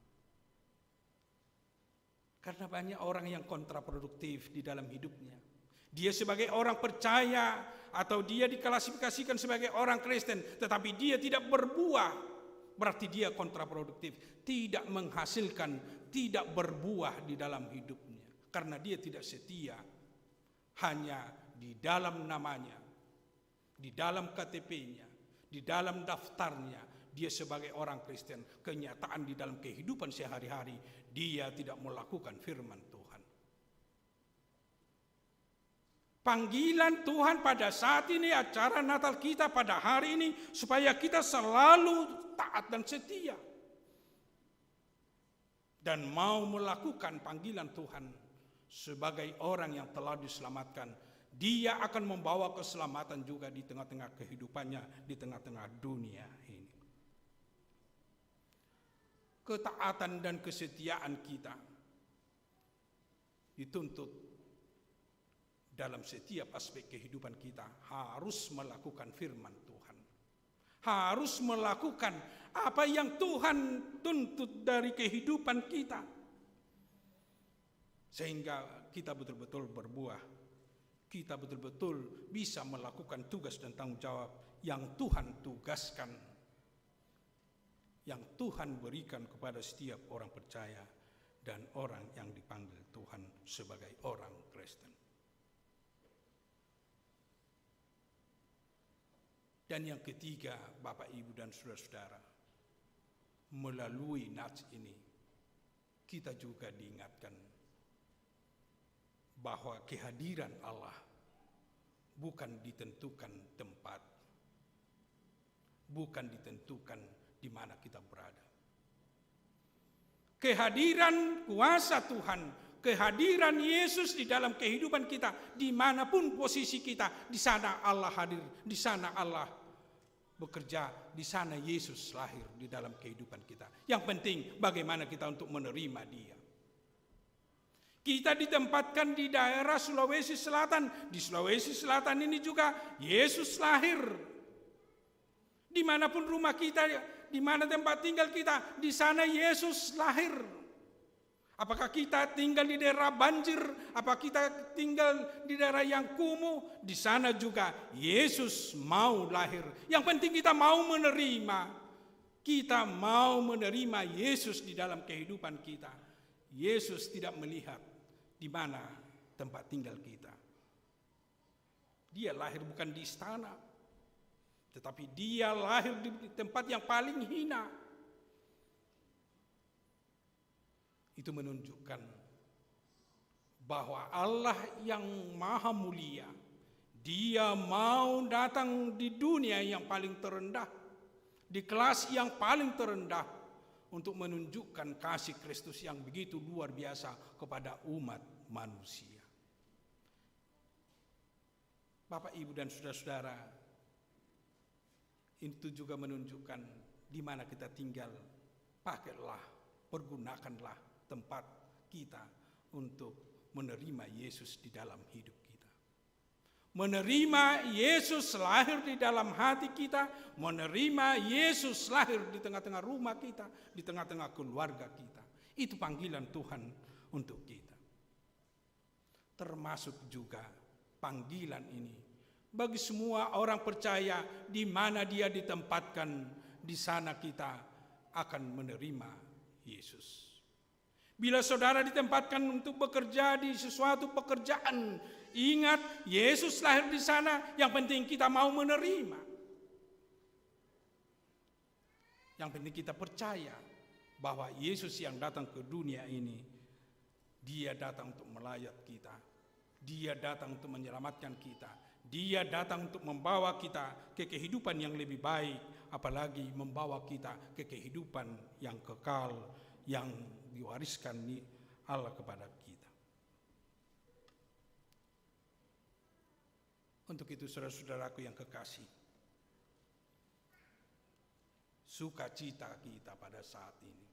Karena banyak orang yang kontraproduktif di dalam hidupnya. Dia sebagai orang percaya atau dia diklasifikasikan sebagai orang Kristen, tetapi dia tidak berbuah, berarti dia kontraproduktif, tidak menghasilkan, tidak berbuah di dalam hidupnya. Karena dia tidak setia hanya di dalam namanya, di dalam K T P-nya, di dalam daftarnya, dia sebagai orang Kristen, kenyataan di dalam kehidupan sehari-hari, dia tidak melakukan firman Tuhan. Panggilan Tuhan pada saat ini, acara Natal kita pada hari ini, supaya kita selalu taat dan setia dan mau melakukan panggilan Tuhan sebagai orang yang telah diselamatkan. Dia akan membawa keselamatan juga di tengah-tengah kehidupannya, di tengah-tengah dunia ini. Ketaatan dan kesetiaan kita dituntut dalam setiap aspek kehidupan kita, harus melakukan firman Tuhan. Harus melakukan apa yang Tuhan tuntut dari kehidupan kita. Sehingga kita betul-betul berbuah. Kita betul-betul bisa melakukan tugas dan tanggung jawab yang Tuhan tugaskan, yang Tuhan berikan kepada setiap orang percaya dan orang yang dipanggil Tuhan sebagai orang Kristen. Dan yang ketiga, Bapak, Ibu, dan saudara-saudara, melalui Nats ini, kita juga diingatkan bahwa kehadiran Allah bukan ditentukan tempat, bukan ditentukan di mana kita berada. Kehadiran kuasa Tuhan, kehadiran Yesus di dalam kehidupan kita, dimanapun posisi kita, di sana Allah hadir, di sana Allah bekerja, di sana Yesus lahir di dalam kehidupan kita. Yang penting bagaimana kita untuk menerima Dia. Kita ditempatkan di daerah Sulawesi Selatan. Di Sulawesi Selatan ini juga Yesus lahir. Dimanapun rumah kita, di mana tempat tinggal kita, di sana Yesus lahir. Apakah kita tinggal di daerah banjir, apakah kita tinggal di daerah yang kumuh, di sana juga Yesus mau lahir. Yang penting kita mau menerima. Kita mau menerima Yesus di dalam kehidupan kita. Yesus tidak melihat di mana tempat tinggal kita. Dia lahir bukan di istana, tetapi Dia lahir di tempat yang paling hina. Itu menunjukkan bahwa Allah yang maha mulia, Dia mau datang di dunia yang paling terendah, di kelas yang paling terendah, untuk menunjukkan kasih Kristus yang begitu luar biasa kepada umat manusia. Bapak, Ibu, dan saudara-saudara, itu juga menunjukkan di mana kita tinggal. Pakailah, pergunakanlah tempat kita untuk menerima Yesus di dalam hidup kita. Menerima Yesus lahir di dalam hati kita, menerima Yesus lahir di tengah-tengah rumah kita, di tengah-tengah keluarga kita. Itu panggilan Tuhan untuk kita. Termasuk juga panggilan ini bagi semua orang percaya, di mana dia ditempatkan, di sana kita akan menerima Yesus. Bila saudara ditempatkan untuk bekerja di sesuatu pekerjaan, ingat, Yesus lahir di sana, yang penting kita mau menerima. Yang penting kita percaya bahwa Yesus yang datang ke dunia ini, Dia datang untuk melayat kita. Dia datang untuk menyelamatkan kita. Dia datang untuk membawa kita ke kehidupan yang lebih baik, apalagi membawa kita ke kehidupan yang kekal yang diwariskan ni Allah kepada kita. Untuk itu, saudara-saudaraku yang kekasih, sukacita kita pada saat ini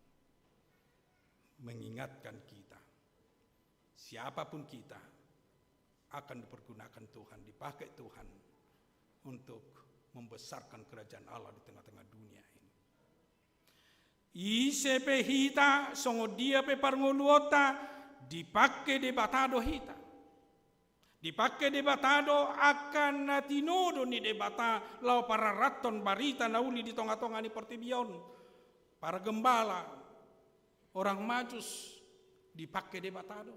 mengingatkan kita, siapapun kita, akan dipergunakan Tuhan, dipakai Tuhan untuk membesarkan kerajaan Allah di tengah-tengah dunia ini. Ise pe hita, songon dia pe parngoluonta, dipake Debata do hita. Dipake Debata do angka na tinodo ni Debata laho pararathon barita na uli di tonga-tonga ni portibi on. Para gembala, orang Majus, dipake Debata do.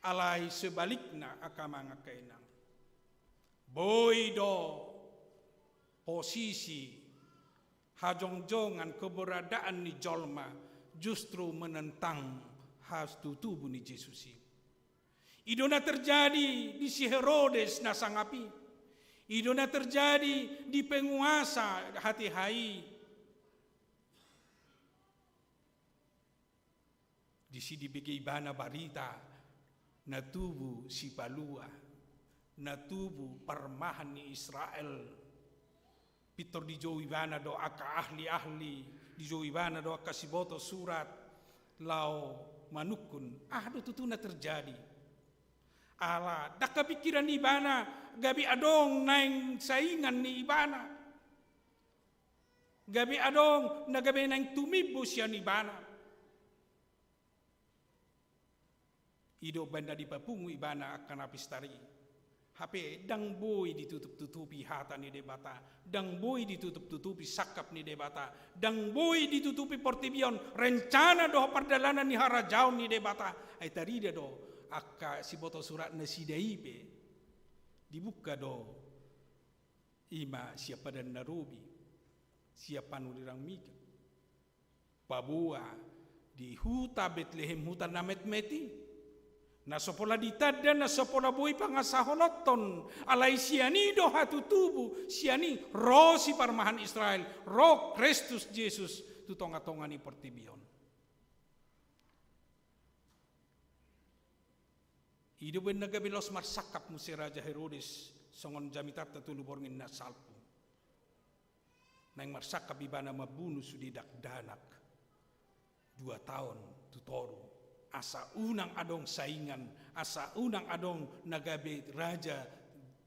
Alai sebalikna, angka amang angka inang, boi do posisi hajongjongan keberadaan ni jolma justru menentang hatutubu ni Jesus i. I do na terjadi di si Herodes na sangap i. I do na terjadi di penguasa H T H I. Disi dibege ibana barita na tubu sipalua, na tubu parmahan ni Israel. Pintor dijou ibana do angka ahli-ahli, dijou ibana do angka siboto surat, laho manungkun aha do tutu na terjadi. Ala ndang hapingkiran ni ibana gabe adong naeng saingan ni ibana. Gabe adong na gabe naeng tumimbo sian ibana. I do umbaen na dipapungu ibana angka na pistar i. Hape ndang boi ditutup-tutupi hata ni Debata, ndang boi ditutup-tutupi sangkap ni Debata, ndang boi ditutupi portibi on rencana dohot pardalanan ni harajaon ni Debata. Ai tarida do angka siboto surat nasida i pe. Dibuka do, i ma sian Padan na Robi, sian Panurirang Mika. Paboa di huta Betlehem, huta na metmet i, na so pola ditanda, na so pola boi pangasahononton, alai sian i do hatutubu, sian i ro si parmahan Israel, ro Kristus Jesus tu tonga-tonga ni portibi on. I do umbaen na gabe laos marsangkap muse Raja Herodes songon jamitanta tolu borngin na salpu. Naeng marsangkap ibana mambunu sude dakdanak dua taon tu toru, asa unang adong saingan, asa unang adong na gabe raja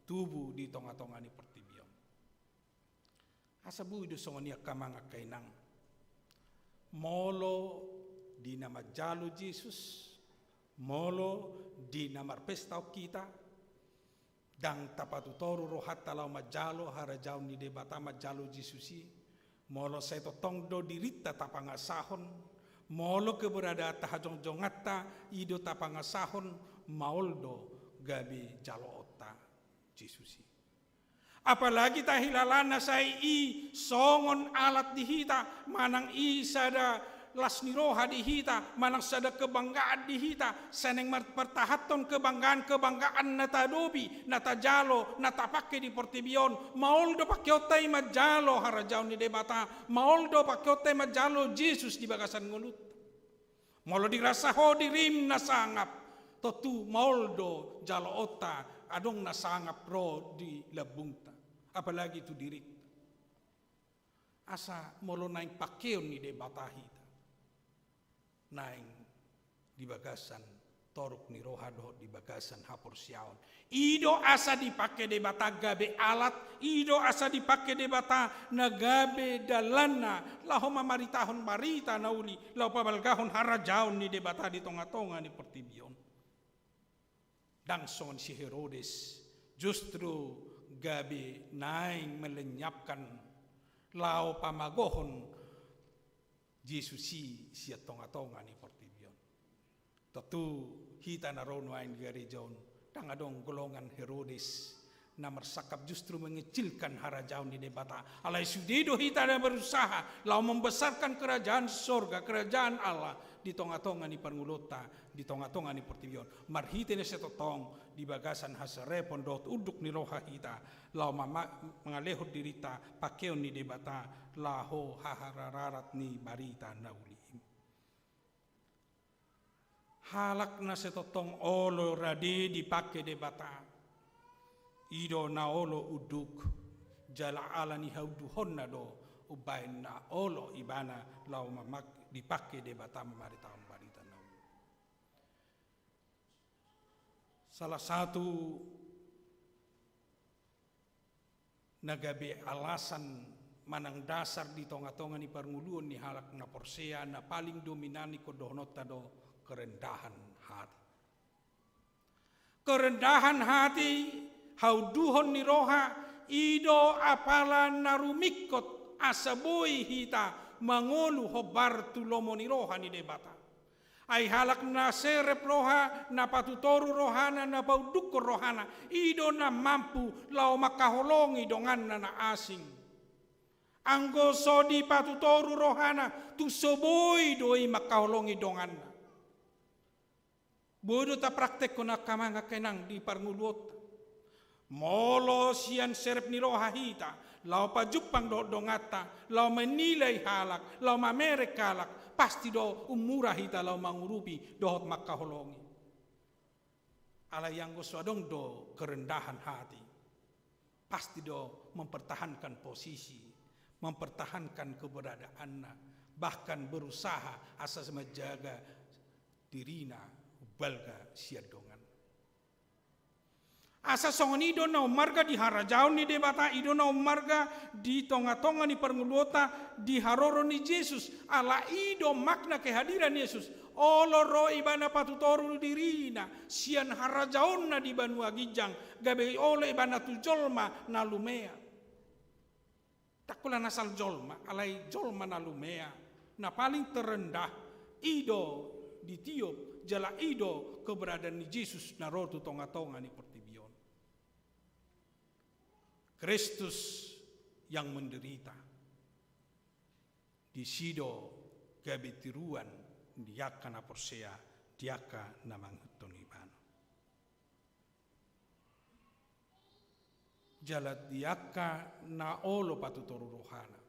tubu di tonga-tonga ni portibi on. Asa boi do songon i angka amang angka inang. Molo di na manjalo Jesus, molo di na marpesta on hita, ndang tapatutoru rohanta laho manjalo harajaon ni Debata, manjalo Jesus i, molo sai tongtong do dirinta tapangasahon, molo keberadaanta hajongjonganta i do tapangasahon, maol do gabe jaloonta Jesus i. Apalagi tahilala na sai i songon alat di hita, manang i sada las ni roha di hita, manang sada kebanggaan di hita, sai naeng mar-, martahathon kebanggaan-kebanggaan na taadopi, na tajalo, na tapake di portibi on, maol do pakeonta i manjalo harajaon ni Debata, maol do pakeonta i manjalo Jesus di bagasan ngolunta. Molo dirasa ho dirim na sangap, tontu maol do jaloonta, adong na sangap ro di lambungta, apalagi tu dirinta. Asa molo naeng pakeon ni Debata hita, naeng di bagasan toruk ni roha dohot di bagasan haporseaon. I do asa dipake Debata gabe alat, i do asa dipake Debata na gabe dalanna laho mamaritahon barita na uli, laho pabalgahon harajaon ni Debata di tonga-tonga ni portibi on. Ndang songon si Herodes, justru gabe naeng melenyapkan laho pamagohon Jesus i sian tonga-tonga ni portibi on. Tontu hita na ro nuaeng di gareja on, ndang adong golongan Herodes na marsangkap justru mengecilkan harajaon ni Debata. Alai sude do hita na berusaha laho membesarkan kerajaan sorga, kerajaan Allah di tonga-tonga ni parngoluonta, di tonga-tonga ni portibi on. Marhite na sai tongtong di bagasan hasarepon dohot unduk ni roha hita, laho mama-, mangalehon dirinta pakeon ni Debata laho haharararat ni barita na uli i. Halak na sai tongtong olo rade dipake Debata, i do na olo unduk, jala ala ni haunduhonna do umbaen na olo ibana laho mamak-, dipake Debata mamaritahon barita na uli. Salah satu na gabe alasan manang dasar di tonga-tonga ni parngoluon ni halak na porsea na paling dominan ingkon dohononta do kerendahan hati. Kerendahan hati, haunduhon ni roha, i do apala na rumingkot asa boi hita mangolu hombar tu lomo ni roha ni Debata. Ai halak na serep roha, na patutoru rohana, na paundukkon rohana, i do na mampu laho mangkaholongi donganna na asing. Anggo so dipatutoru rohana, tung so boi do i mangkaholongi donganna. Boi do tapraktekkon angka amang angka inang di parngoluonta. Molo sian serep ni roha hita, laho pajumpang dohot donganta, laho menilai halak, laho mamereng halak, pasti do ummura hita laho mangurupi dohot mangkaholongi. Alai anggo so adong do kerendahan hati, pasti do mempertahankan posisi, mempertahankan keberadaanna, bahkan berusaha asa menjaga dirina balga sian dongan. Asa songon i do na ummarga di harajaon ni Debata, i do na ummarga di tonga-tonga ni parngoluonta di haroro ni Jesus, ala i do makna kehadiran Yesus. Olo ro ibana patutoru dirina sian harajaonna di banua ginjang, gabe olo ibana tu jolma na lumea. Ndang pola na asal jolma, alai jolma na lumea, na paling terendah, i do ditiop, jala i do keberadaan ni Jesus na ro tu tonga-tonga ni portibi on. Kristus yang menderita, disi do gabe tiruan di angka na porsea, di angka na mangihuthon ibana. Jala di angka na olo patutoru rohana.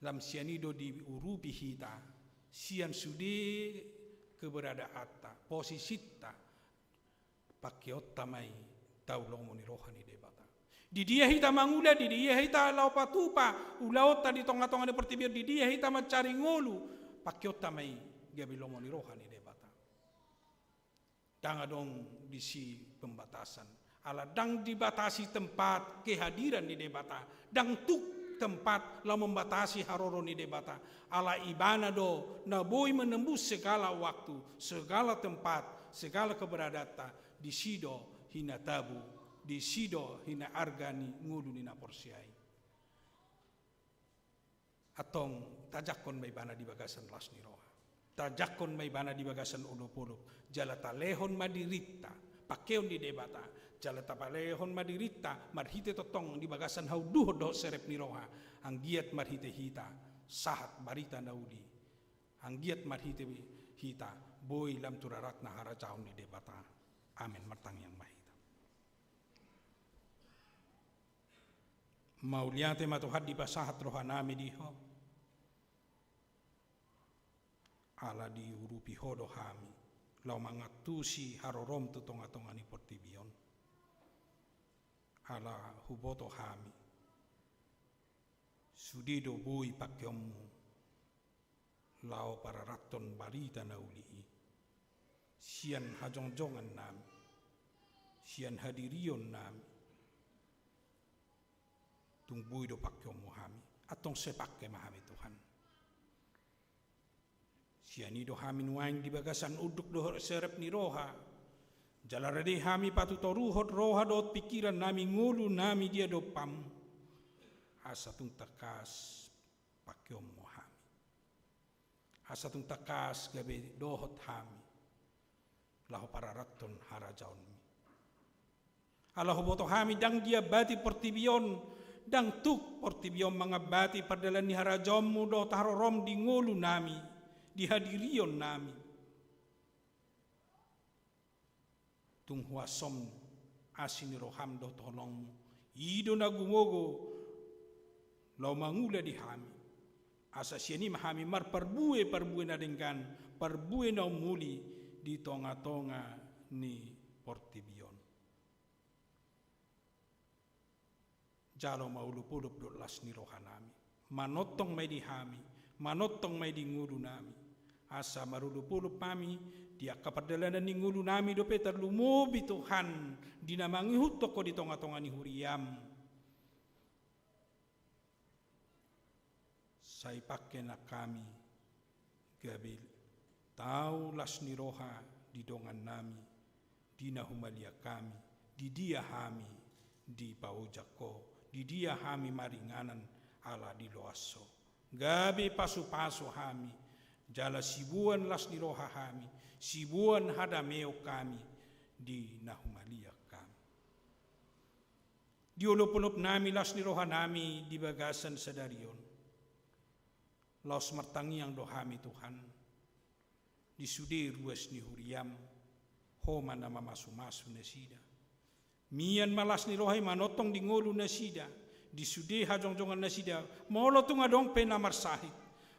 Lam sian i do diurupi hita, sian sude keberadaanta, posisinta, pangkeonta ma i tu lomo ni roha ni Debata. Di dia hita mangula, di dia hita laho patupa ulaonta di tonga-tonga ni portibi on, di dia hita mansari ngolu, pangkeonta ma i gabe lomo ni roha ni Debata. Ndang adong disi pembatasan. Ala ndang dibatasi tempat kehadiran ni Debata. Ndang tuk tempat laho membatasi haroro ni Debata. Ala ibana do na boi menembus segala waktu, segala tempat, segala keberadaanta, disi do hinatabu, disi do hinaarga ni ngolu ni na porsea i. Antong tajangkon ma ibana di bagasan las ni roha. Tajangkon ma ibana di bagasan olop-olop. Jala talehon ma dirinta, pangkeon ni Debata. Jala tapalehon ma dirinta, marhite tongtong di bagasan haunduhon dohot serep ni roha. Anggiat marhite hita, sahat barita na uli. Anggiat marhite hita, boi lam tu raratna harajaon ni Debata. Amen. Martangiang ma hita. Mauliate ma Tuhan dipasahat rohanami di Ho. Ala diurupi Ho do hami, laho mangantusi harorom tu tonga-tonga ni portibi on. Ala huboto hami, sude do boi pangkeonmu laho pararathon barita na uli i. Sian hajongjongan nami, sian hadirion nami, tung boi do pangkeonmu hami. Antong sai pangke ma hami Tuhan. Sian i do hami nuaeng di bagasan unduk dohot serep ni roha. Jala rade hami patutoruhon roha dohot pingkiran nami, ngolu nami di adopanmu. Asa tung tangkas pangkeonmu hami. Asa tung tangkas gabe dohot hami laho pararathon harajaonmi. Ala huboto hami ndang diambati portibi on, ndang tuk portibi on mangambati pardalan ni harajaonmu dohot harorom di ngolu nami, di hadirion nami. Tung huasom asi ni roham dohot holongmu, i do na gumogo laho mangula di hami. Asa sian i ma hami marparbue, parbue na denggan, parbue na umuli di tonga-tonga ni portibi on. Jalo ma olop-olop dohot las ni rohanami. Manongtong ma i di hami, manongtong ma i di ngolunami. Asa marolopolop hami di angka pardalanan ni ngolunami dope, tarlumobi Tuhan di na mangihuthon Ho di tongatonga ni huriaM. Sai pangke nang hami gabe tau las ni roha di dongannami, di na humaliang hami, di dia hami dipaojak Ho, di dia hami maringanan ala diloas Ho. Gabe pasupasu hami, jala siboan las ni roha hami, siboan hadameon hami di na humaliang hami. Di olopolopnami, las ni rohanami di bagasan sadari on, laos martangiang do hami Tuhan, di sude ruas ni huriaM, Ho ma na mamasumasu nasida. Mian ma las ni roha i manongtong di ngolu nasida, di sude hajongjongan nasida, molo tung adong pe na marsahit,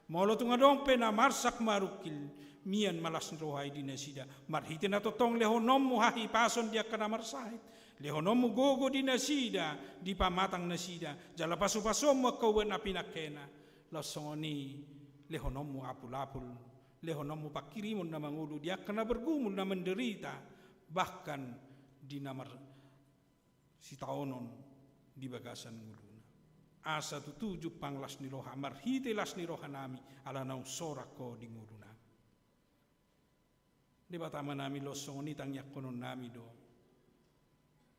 molo tung adong pe na marsak marungkil, mian ma las ni roha i di nasida, marhite na tongtong lehononmu hahipason di angka na marsahit, lehononmu gogo di nasida, di pamatang nasida, jala pasupasuonmu angka ubat na pinangkena, laos songon i lehononmu apulapul, lehononmu panghirimon na mangolu di angka na bergumul, na menderita, bahkan di na mar-, sitaonon di bagasan ngoluna. Asa tutu jumpang las ni roha, marhite las ni rohanami, ala naung sorak Ho di ngolunami. Debata Amanami, laos songon i tangiangkononnami do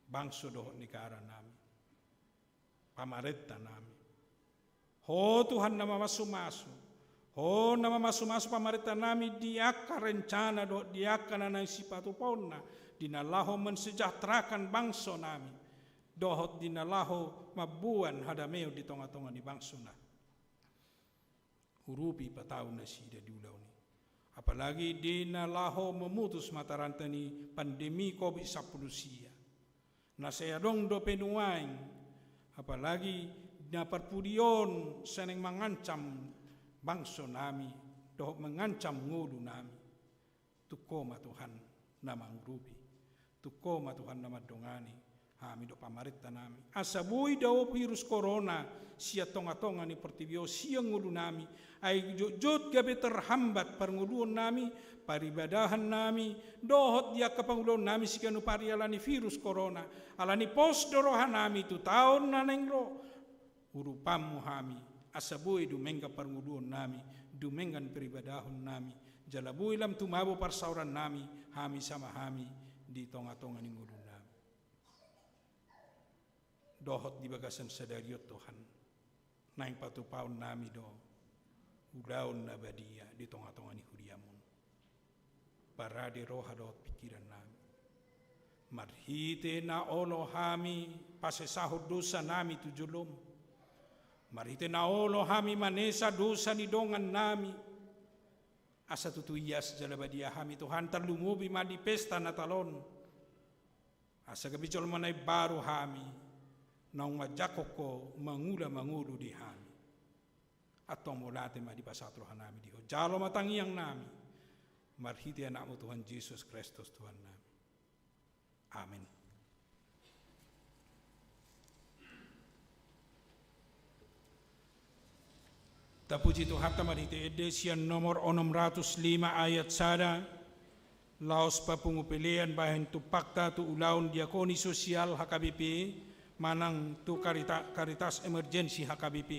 bangso dohot negaranami, pamarentanami. Ho Tuhan na mamasumasu, Ho na mamasumasu pamarentanami di angka rencana dohot di angka na naeng sipatupaonna, di na laho mensejahterakan bangsonami, dohot di na laho mamboan hadameon di tongatonga ni bangsonami. Urupi, patau nasida di ulaon i. Apalagi di na laho memutus mata rantai ni pandemi covid sampulu sia. Na sai adong dope nuaeng, apalagi na parpudi on sai naeng mangancam bangsonami, dohot mangancam ngolunami. Tung Ho ma Tuhan na mangurupi. Tung Ho ma Tuhan na mandongani hami dohot pamarentanami. Asa boi dao virus corona sian tongatonga ni portibi on, sian ngolunami. Ai jotjot gabe terhambat parngoluonnami, paribadahannami, dohot di angka pangulaonnami siganup ari ala ni virus corona. Ala ni pos do rohanami tu taon na naeng ro. UrupanMu hami, asa boi dumenggan parngoluonnami, dumenggan paribadahonnami, jala boi lam tumabo parsaorannami, hami sama hami di tongatonga ni ngolunami. Dohot di bagasan sadari on Tuhan, naeng patupaonnami do ulaon na badia di tongatonga ni huriaM on. Parade roha dohot pingkirannami. Marhite na olo hami pasesahon dosanami tu joloM. Marhite na olo hami manesa dosa ni dongannami. Asa tutu ias jala badia hami Tuhan, tarlumobi ma di pesta Natal on. Asa gabe jolma na imbaru hami, naung manjangkon Ho mangula mangolu di hami. Antong mauliate ma dipasahat rohanami di Ho. Jalo ma tangiangnami marhite AnakMu Tuhan Jesus Kristus Tuhannami. Amen. Tapuji Tuhanta marhite ende sian nomor onom ratus lima ayat sada, laos papungu pelean bahen tumpakta tu ulaon diakoni sosial H K B P, manang tu karita-, Caritas Emergency H K B P.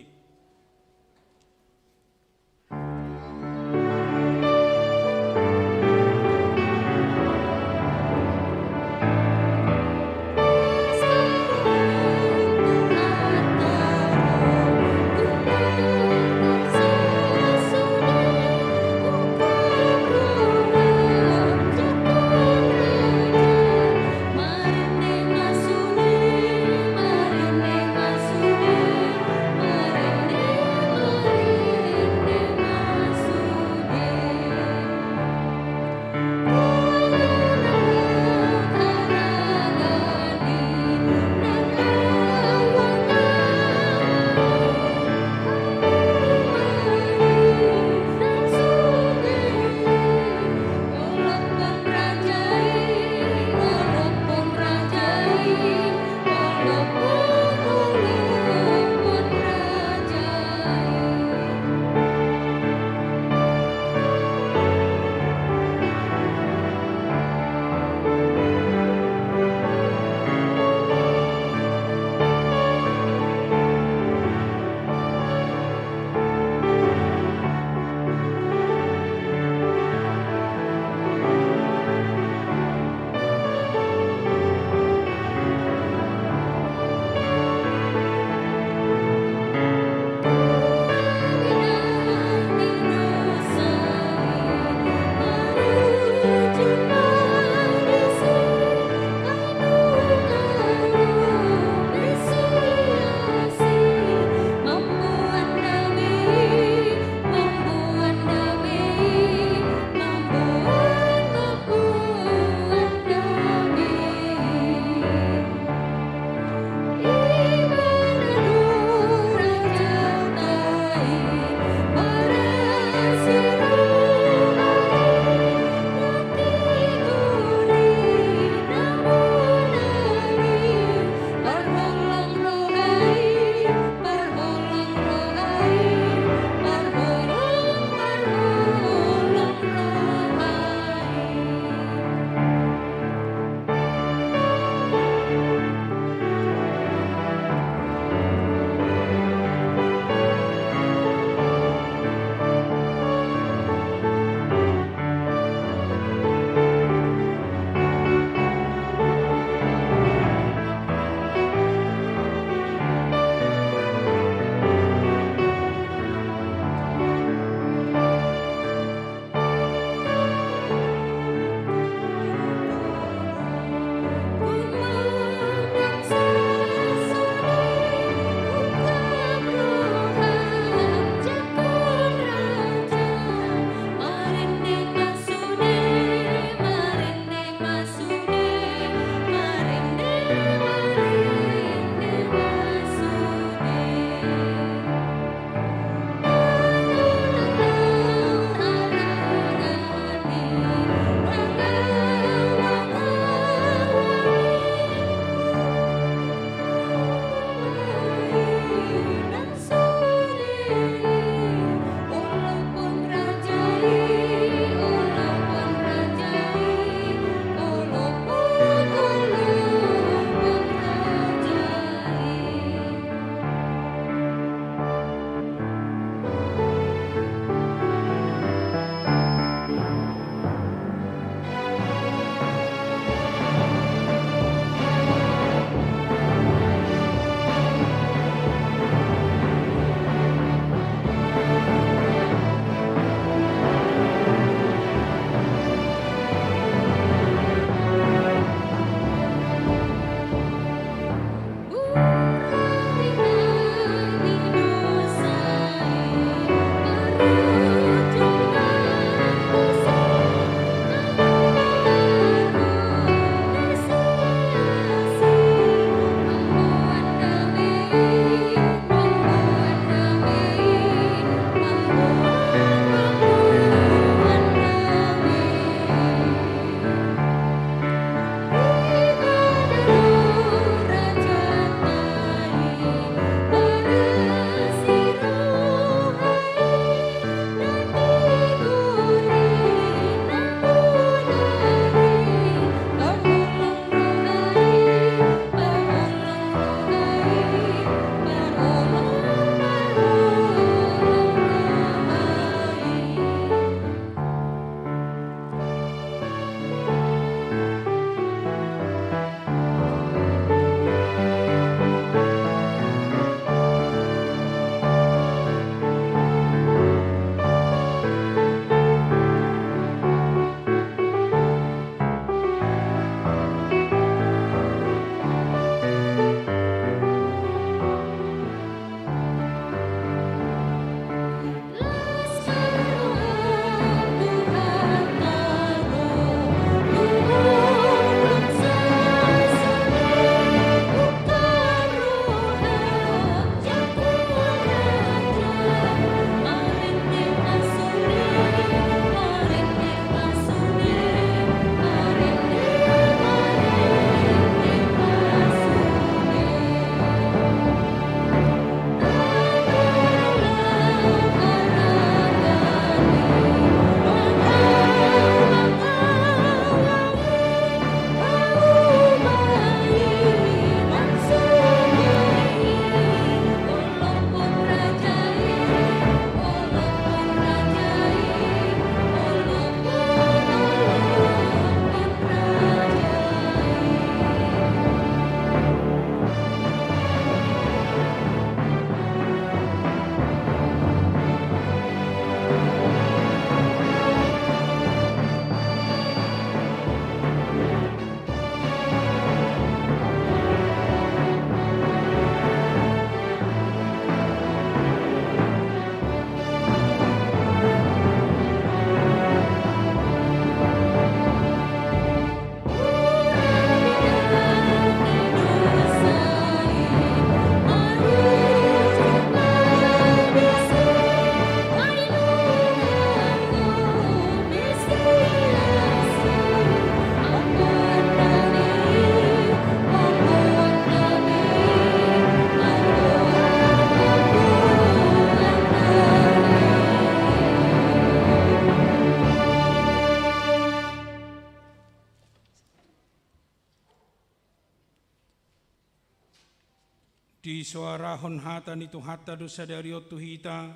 Disoarahon hata ni Tuhanta do sadari on tu hita,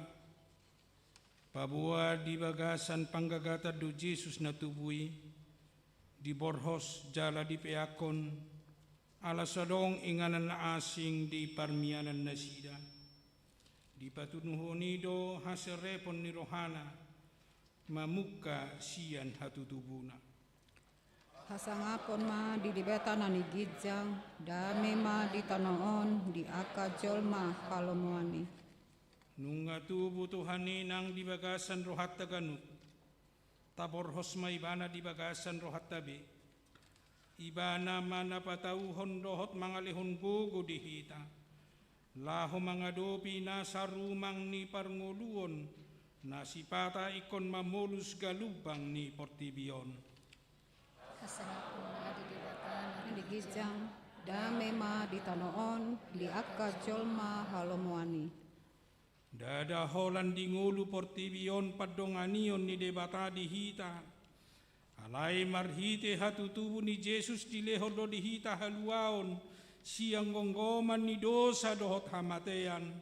paboa di bagasan panggagatan do Jesus na tubu i, diborhos jala dipeakhon, ala so adong inganan na asing di parmianan nasida. Dipatuduhon i do haserepon ni rohana, mamungka sian hatutubuna. Hasangapon ma di Debata na di ginjang, dame ma di tano on, di angka jolma halomoan i. Nunga tubu Tuhan i nang di bagasan rohanta ganup, taborhos ma Ibana di bagasan rohanta be. Ibana ma na patauhon dohot mangalehon gogo di hita, laho mangadopi nasa rumang ni parngoluon na sipata ingkon mamolus galumbang ni portibi on. Hasangapon ma di Debata na di ginjang, dame ma di tano on, di angka jolma halomoan i. Ndada holan di ngolu portibi on pandonganion ni Debata di hita. Alai marhite hatutubu ni Jesus dilehon do di hita haluaon sian gomgoman ni dosa dohot hamatean,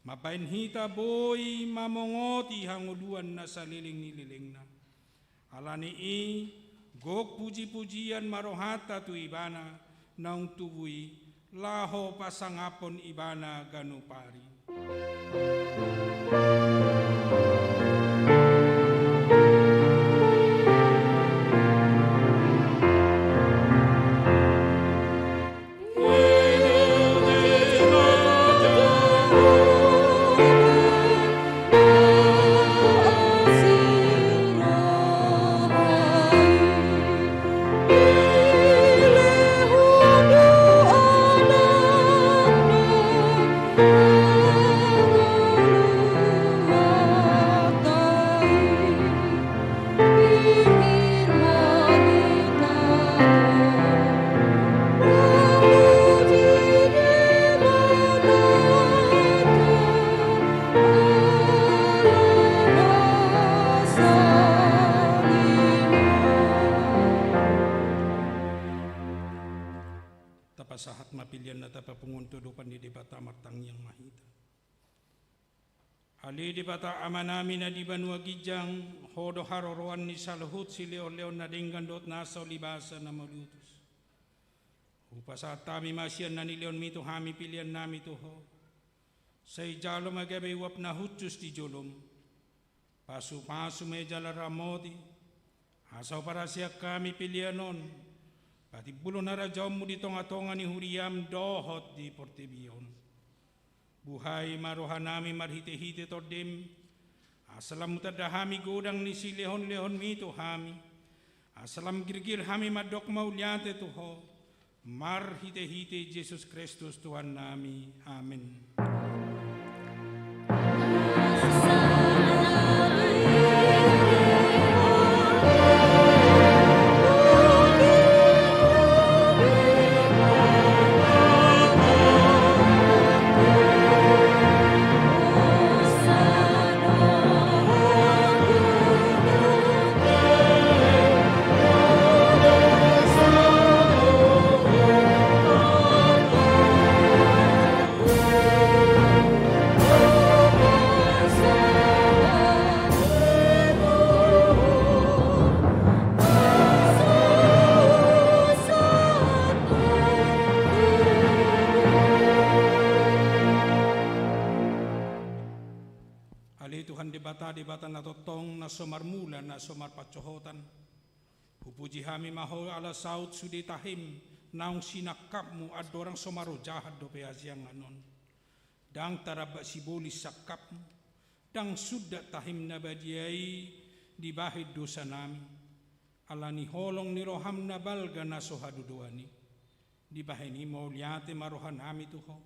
mambahen hita boi mamongoti hangoluan na saleleng ni lelengna. Ala ni i, gok pujipujian ma rohanta tu Ibana naung tubu i, laho pasangaphon Ibana ganup ari. Tapasahat ma pelean na tapapungu tu adopan ni Debata, martangiang ma hita. Ale Debata Amanami na di banua ginjang, Ho do haroroan ni saluhut silehonlehon na denggan dohot nasa ulibasa na mauliutus. Hupasahat hami ma sian na nilehonmi tu hami peleannami tu Ho. Sai jalo ma gabe uap na hushus di jolom. Pasupasu ma i jala ramoti, asa huparhaseang hami pelean on patimbulhon harajaonmu di tongatonga ni huriam dohot di portibi on. Buhai ma rohanami marhitehite Tondim, asa lam hutanda hami godang ni silehonlehonmi tu hami, asa lam girgir hami mandok mauliate tu Ho, marhitehite Jesus Kristus Tuhannami. Amen. Ale Tuhan Debata, Debata na tongtong, na so marmula, na so marpansohotan. Hupuji hami ma Ho ala saut sude tahim naung sinangkapmu andorang so marojahan dope hasiangan on. Ndang taramba sibolis sangkapmu, ndang sundat tahim na badia i dibahen dosanami. Ala ni holong ni roham na balga na so hadodoan i, dibahen i mauliate ma rohanami tu Ho.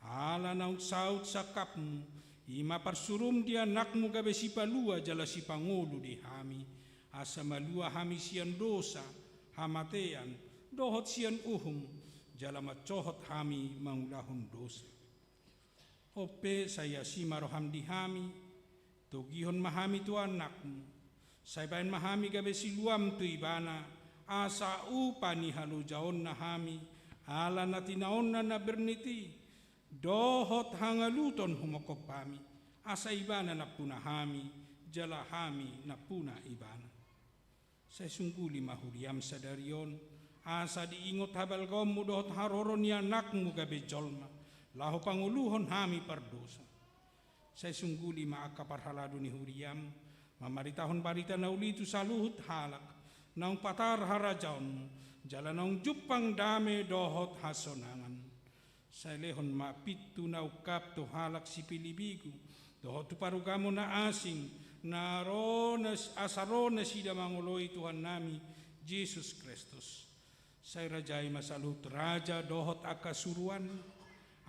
Ala naung saut sangkapmu, i ma parsurum di Anakmu gabe sipalua jala sipangolu di hami, asa malua hami sian dosa, hamatean, dohot sian uhum, jala mansohot hami mangulahon dosa. On pe sai asi ma roham di hami, togihon ma hami tu Anakmu, sai bahen ma hami gabe siluam tu Ibana, asa upa ni halojaonna hami, ala na tinaonna na bernit i, dohot hangaluton humophop hami, asa Ibana nampuna hami, jala hami nampuna Ibana. Sai sungguli ma huriaM sadari on, asa diingot habalgaonMu dohot haroro ni AnakMu gabe jolma, laho pangoluhon hami pardosa. Sai sungguli ma angka parhalado ni huriaM, mamaritahon barita na uli tu saluhut halak, naung patar harajaonMu, jala naung jumpang dame dohot hasonangan. Sai lehon ma pintu na ungkap tu halak sipilippigu, dohot tu parugamo na asing, na ro na, asa ro nasida mangoloi Tuhannami Jesus Kristus. Sai rajai ma saluhut raja dohot angka suruan,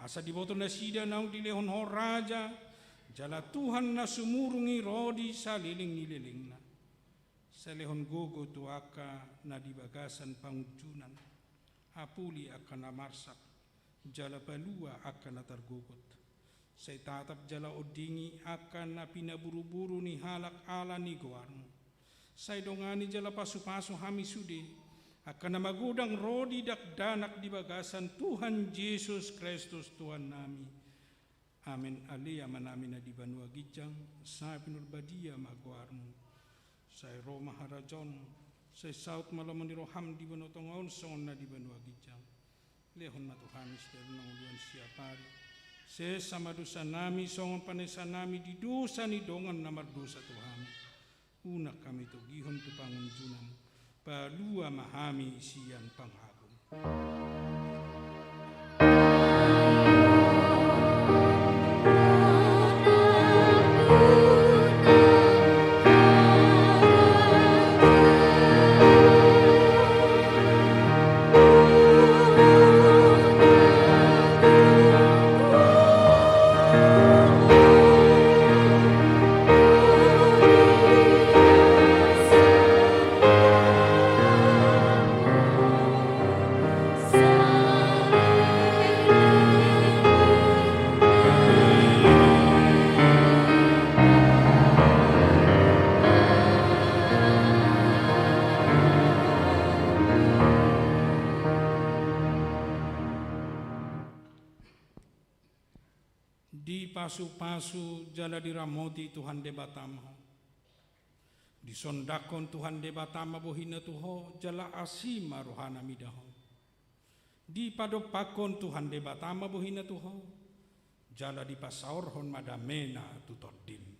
asa diboto nasida naung dilehon Ho raja, jala Tuhan na sumurung i ro di saleleng ni lelengna. Sai lehon gogo tu angka na di bagasan pangunjunan, apuli angka na marsak, jala palua angka na targogot. Sai tatap jala ondingi angka na pinaburuburu ni halak ala ni goarMu. Sai dongani jala pasupasu hami sude, angka na magodang ro di dakdanak di bagasan Tuhan Jesus Kristus Tuhannami. Amen. Ale Amanami na di banua ginjang, sai pinarbadia ma goarMu. Sai ro ma harajaonMu, sai saut ma lomo ni rohaM di banua tonga on songon na di banua ginjang. Lehon ma tu hami sadari on hangoluan siap ari. Sesa ma dosanami songon panesanami di dosa ni dongan na mardosa tu hami. Unang hami togihon tu pangunjunan, palua ma hami sian pangago. Dipasupasu jala diramoti Tuhan Debatam ho. Disondangkon Tuhan Debatam ma bohina tu ho, jala asi ma rohana mida ho. Dipadompakkon Tuhan Debatam ma bohina tu ho, jala dipasaorhon ma damena tu tondim.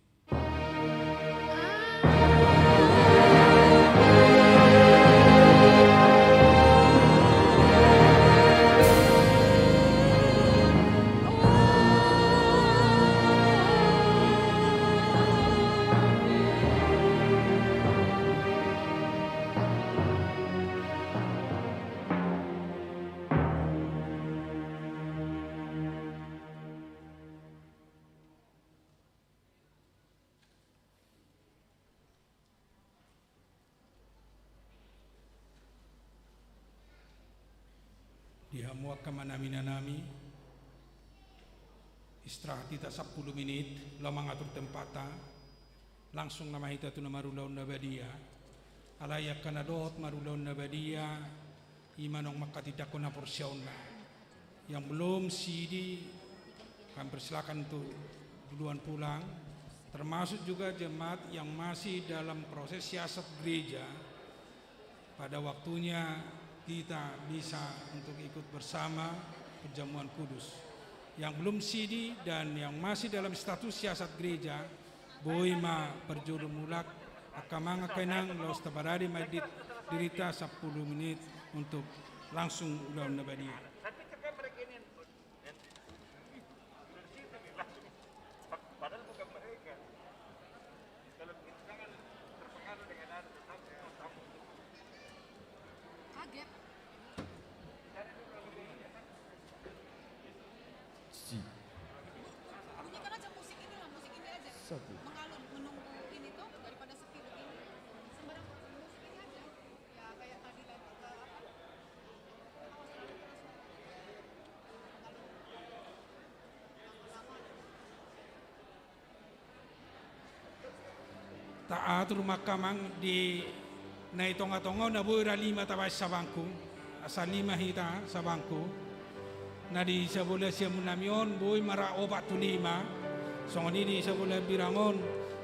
Di hamu angka amanami, inanami, istirahat hita sampulu menit, laho mangatur tempatna, langsung nama hita tu na marulaon na badia. Alai angka na dohot marulaon na badia, i ma naung manghatindanghon haporseaonna. Yang belum sidi, kami persilakan untuk duluan pulang, termasuk juga jemaat yang masih dalam proses siasat gereja. Pada waktunya kita bisa untuk ikut bersama perjamuan kudus. Yang belum sidi dan yang masih dalam status siasat gereja, boi ma parjolo mulak, angka amang angka inang, laos taparade ma di, dirinta sampulu menit untuk langsung ulaon na badia. Bunyikan aja musik ini lah, musik ini aja. Satu. Mengalun, menunggu ini tuh, daripada sepi begini. Sembarang musik ini aja. Ya, kayak tadi lah, eh, apa? Taatur ma angka amang di na i tongatonga on, na boi ra lima tabaen sabangku, asa lima hita sabangku. Na di sabola siamun nami on boi ma rap opat tu lima. Songon i di sabola birang on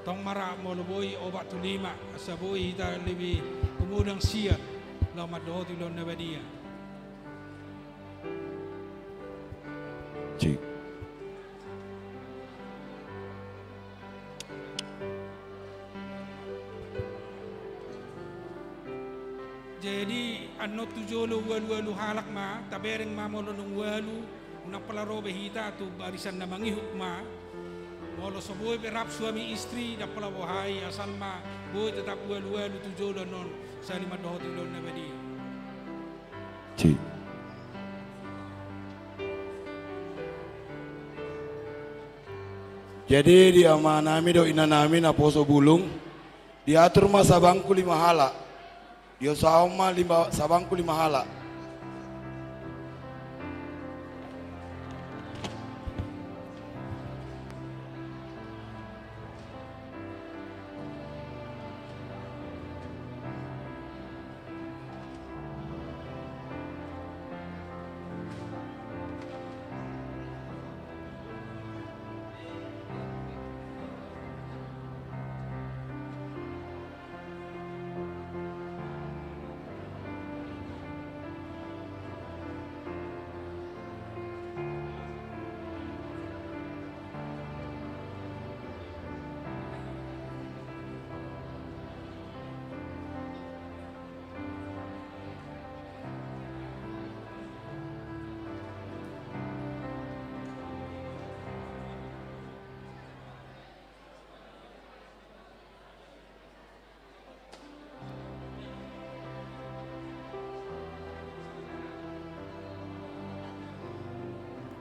tong ma rap molo boi opat tu lima, asa boi hita lebih humodang siat laho mandohoti ulaon na badia. Cik. Jadi annon tu jolo ualu-ualu halak ma, tabereng ma molo naung ualu, unang pola ro be hita tu barisan na mangihut ma. Molo so boi pe rap suami istri, ndang pola boha i, asal ma boi tetap ualu-ualu tu jolo annon, sahali mandohoti ulaon na badia. Cik. Jadi di ama nami dohot ina nami naposo bulung, diatur ma sabangku lima halak. Diosahon ma lima, sabangku lima halak.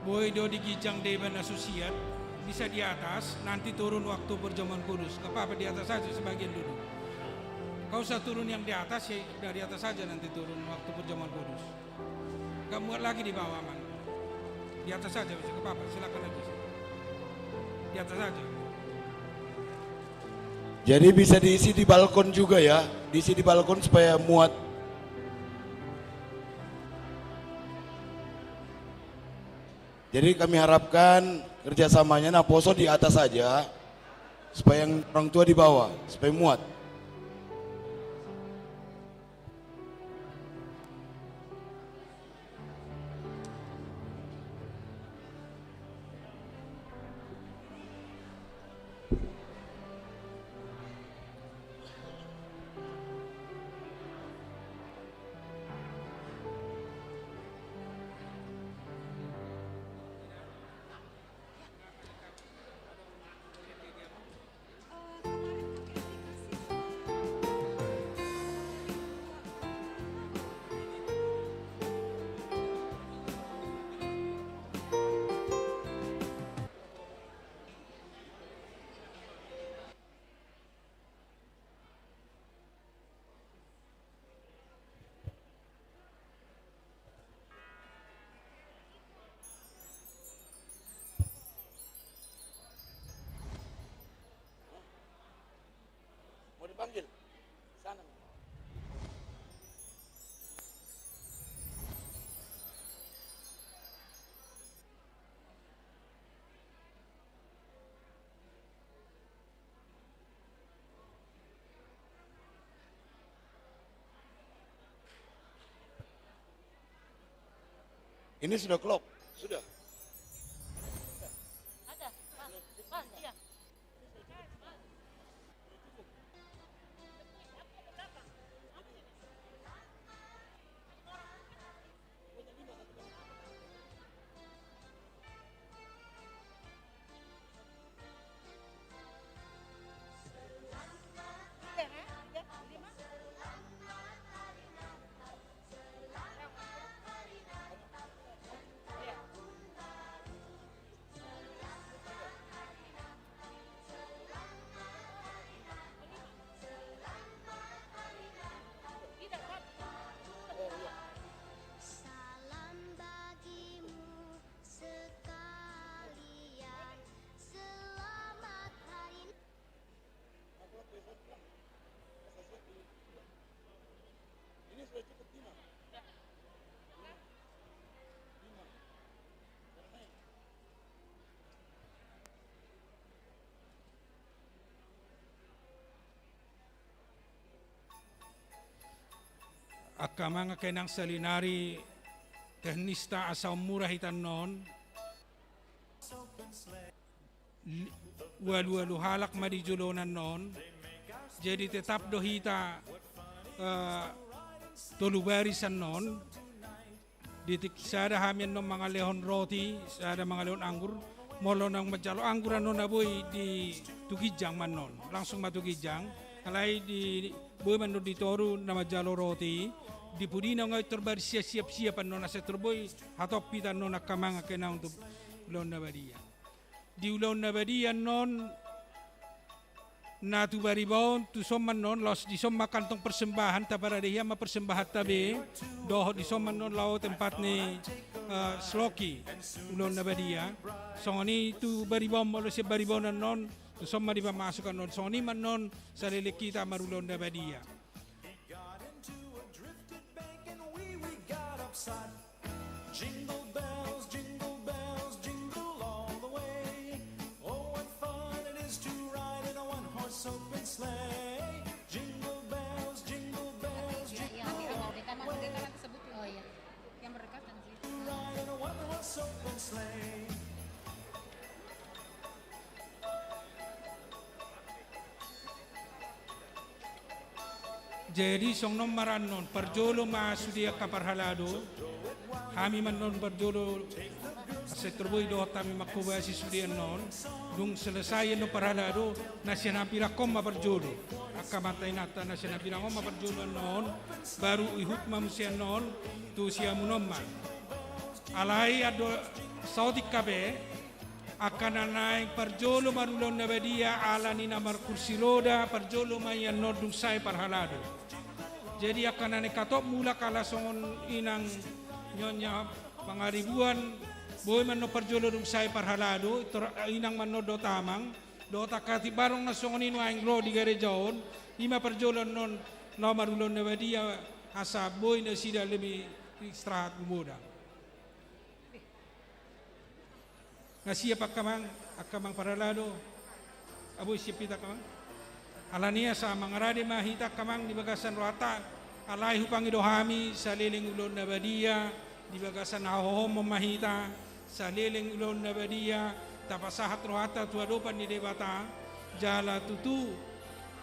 Boi do di ginjang deba na so siat, bisa di atas, nanti turun waktu perjamuan kudus. Nggak apa-apa, di atas saja sebagian dulu. Nggak usah turun yang di atas, ya, dari atas saja nanti turun waktu perjamuan kudus. Nggak muat lagi di bawah, Aman. Di atas saja, bisa, nggak apa-apa, silakan aja. Di atas saja. Jadi bisa diisi di balkon juga ya, diisi di balkon supaya muat. Jadi kami harapkan kerjasamanya naposo di atas saja, supaya yang orang tua di bawah, supaya muat. Mau dipanggil? Sana. Ini sudah klop, sudah. Ada, pas, pas, iya. Angka amang, angka inang, saonari teknista asa murah hita annon. Ualu-ualu halak ma di jolona annon. Jadi tetap do hita, eh, tolu baris annon. Di tingki sada hami annon mangalehon roti, sada mangalehon anggur. Molo naung manjalo anggur annon na boi di tu ginjang ma annon, langsung ma tu ginjang. Alai di boi ma annon di toru na manjalo roti, di pudi na nunga i tor baris siap-siap annon, asa tor boi hatop hita annon angka amang, angka inang, tu ulaon na badia. Di ulaon na badia annon, na tu bariba on, tuson ma annon, laos dison ma kantong persembahan, taparade hian ma persembahanta be, dohot dison ma annon laho tempat ni, eh, sloki, ulaon na badia. Songon i tu bariba on, molo sian bariba on annon, tuson ma dipamasuk annon, songon i ma annon saleleng hita marulaon na badia. Jingle bells, jingle bells, jingle all the way. Oh, what fun it is to ride in a one-horse open sleigh. Jingle bells, jingle bells, jingle all the way. Oh, iya. Yang berdekatan sih. To ride in a one-horse open sleigh. Jadi songon on ma ra annon, parjolo ma sude angka parhalado. Hami ma annon parjolo, asa tor boi dohot hami manghobasi sude annon. Dung selesai annon parhalado, na sian hambirang on ma parjolo. Angka amanta inanta, na sian hambirang on ma parjolo annon. Baru ihut ma muse annon tu siamun on ma. Alai ado saotik hape, angka na naeng parjolo marulaon na badia ala ni na markursi roda, parjolo ma i annon dung sae parhalado. Jadi angka na naeng hatop mulak ala songon inang Nyonya Pangaribuan, boi ma annon parjolo dung sae parhalado, tor inang ma annon dohot amang, dohot angka tibarong na songon i nuaeng ro di gareja on, i ma parjolo annon laho marulaon na badia, asa boi nasida lebih istirahat, gumodang. Nga siap angka amang, angka amang parhalado? Nga boi siap hita angka amang? Alani i asa mangarade ma hita angka amang di bagasan rohanta, alai hupangido hami saleleng ulaon na badia, di bagasan hahohomon ma hita, saleleng ulaon na badia, tapasahat rohanta tu adopan ni Debata, jala tutu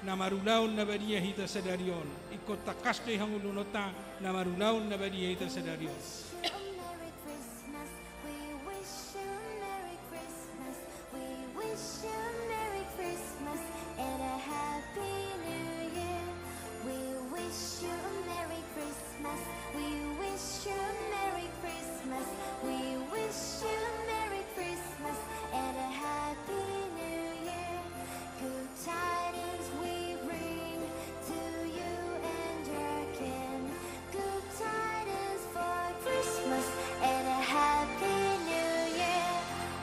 na marulaon na badia hita sadari on. Ingkon tangkas do i hangoluononta na marulaon na badia hita sadari on. We wish you a Merry Christmas. We wish you a Merry Christmas and a Happy New Year. We wish you a Merry Christmas. We wish you a Merry Christmas. We wish you a Merry Christmas and a Happy New Year. Good tidings we bring to you and your kin. Good tidings for Christmas and a Happy New Year.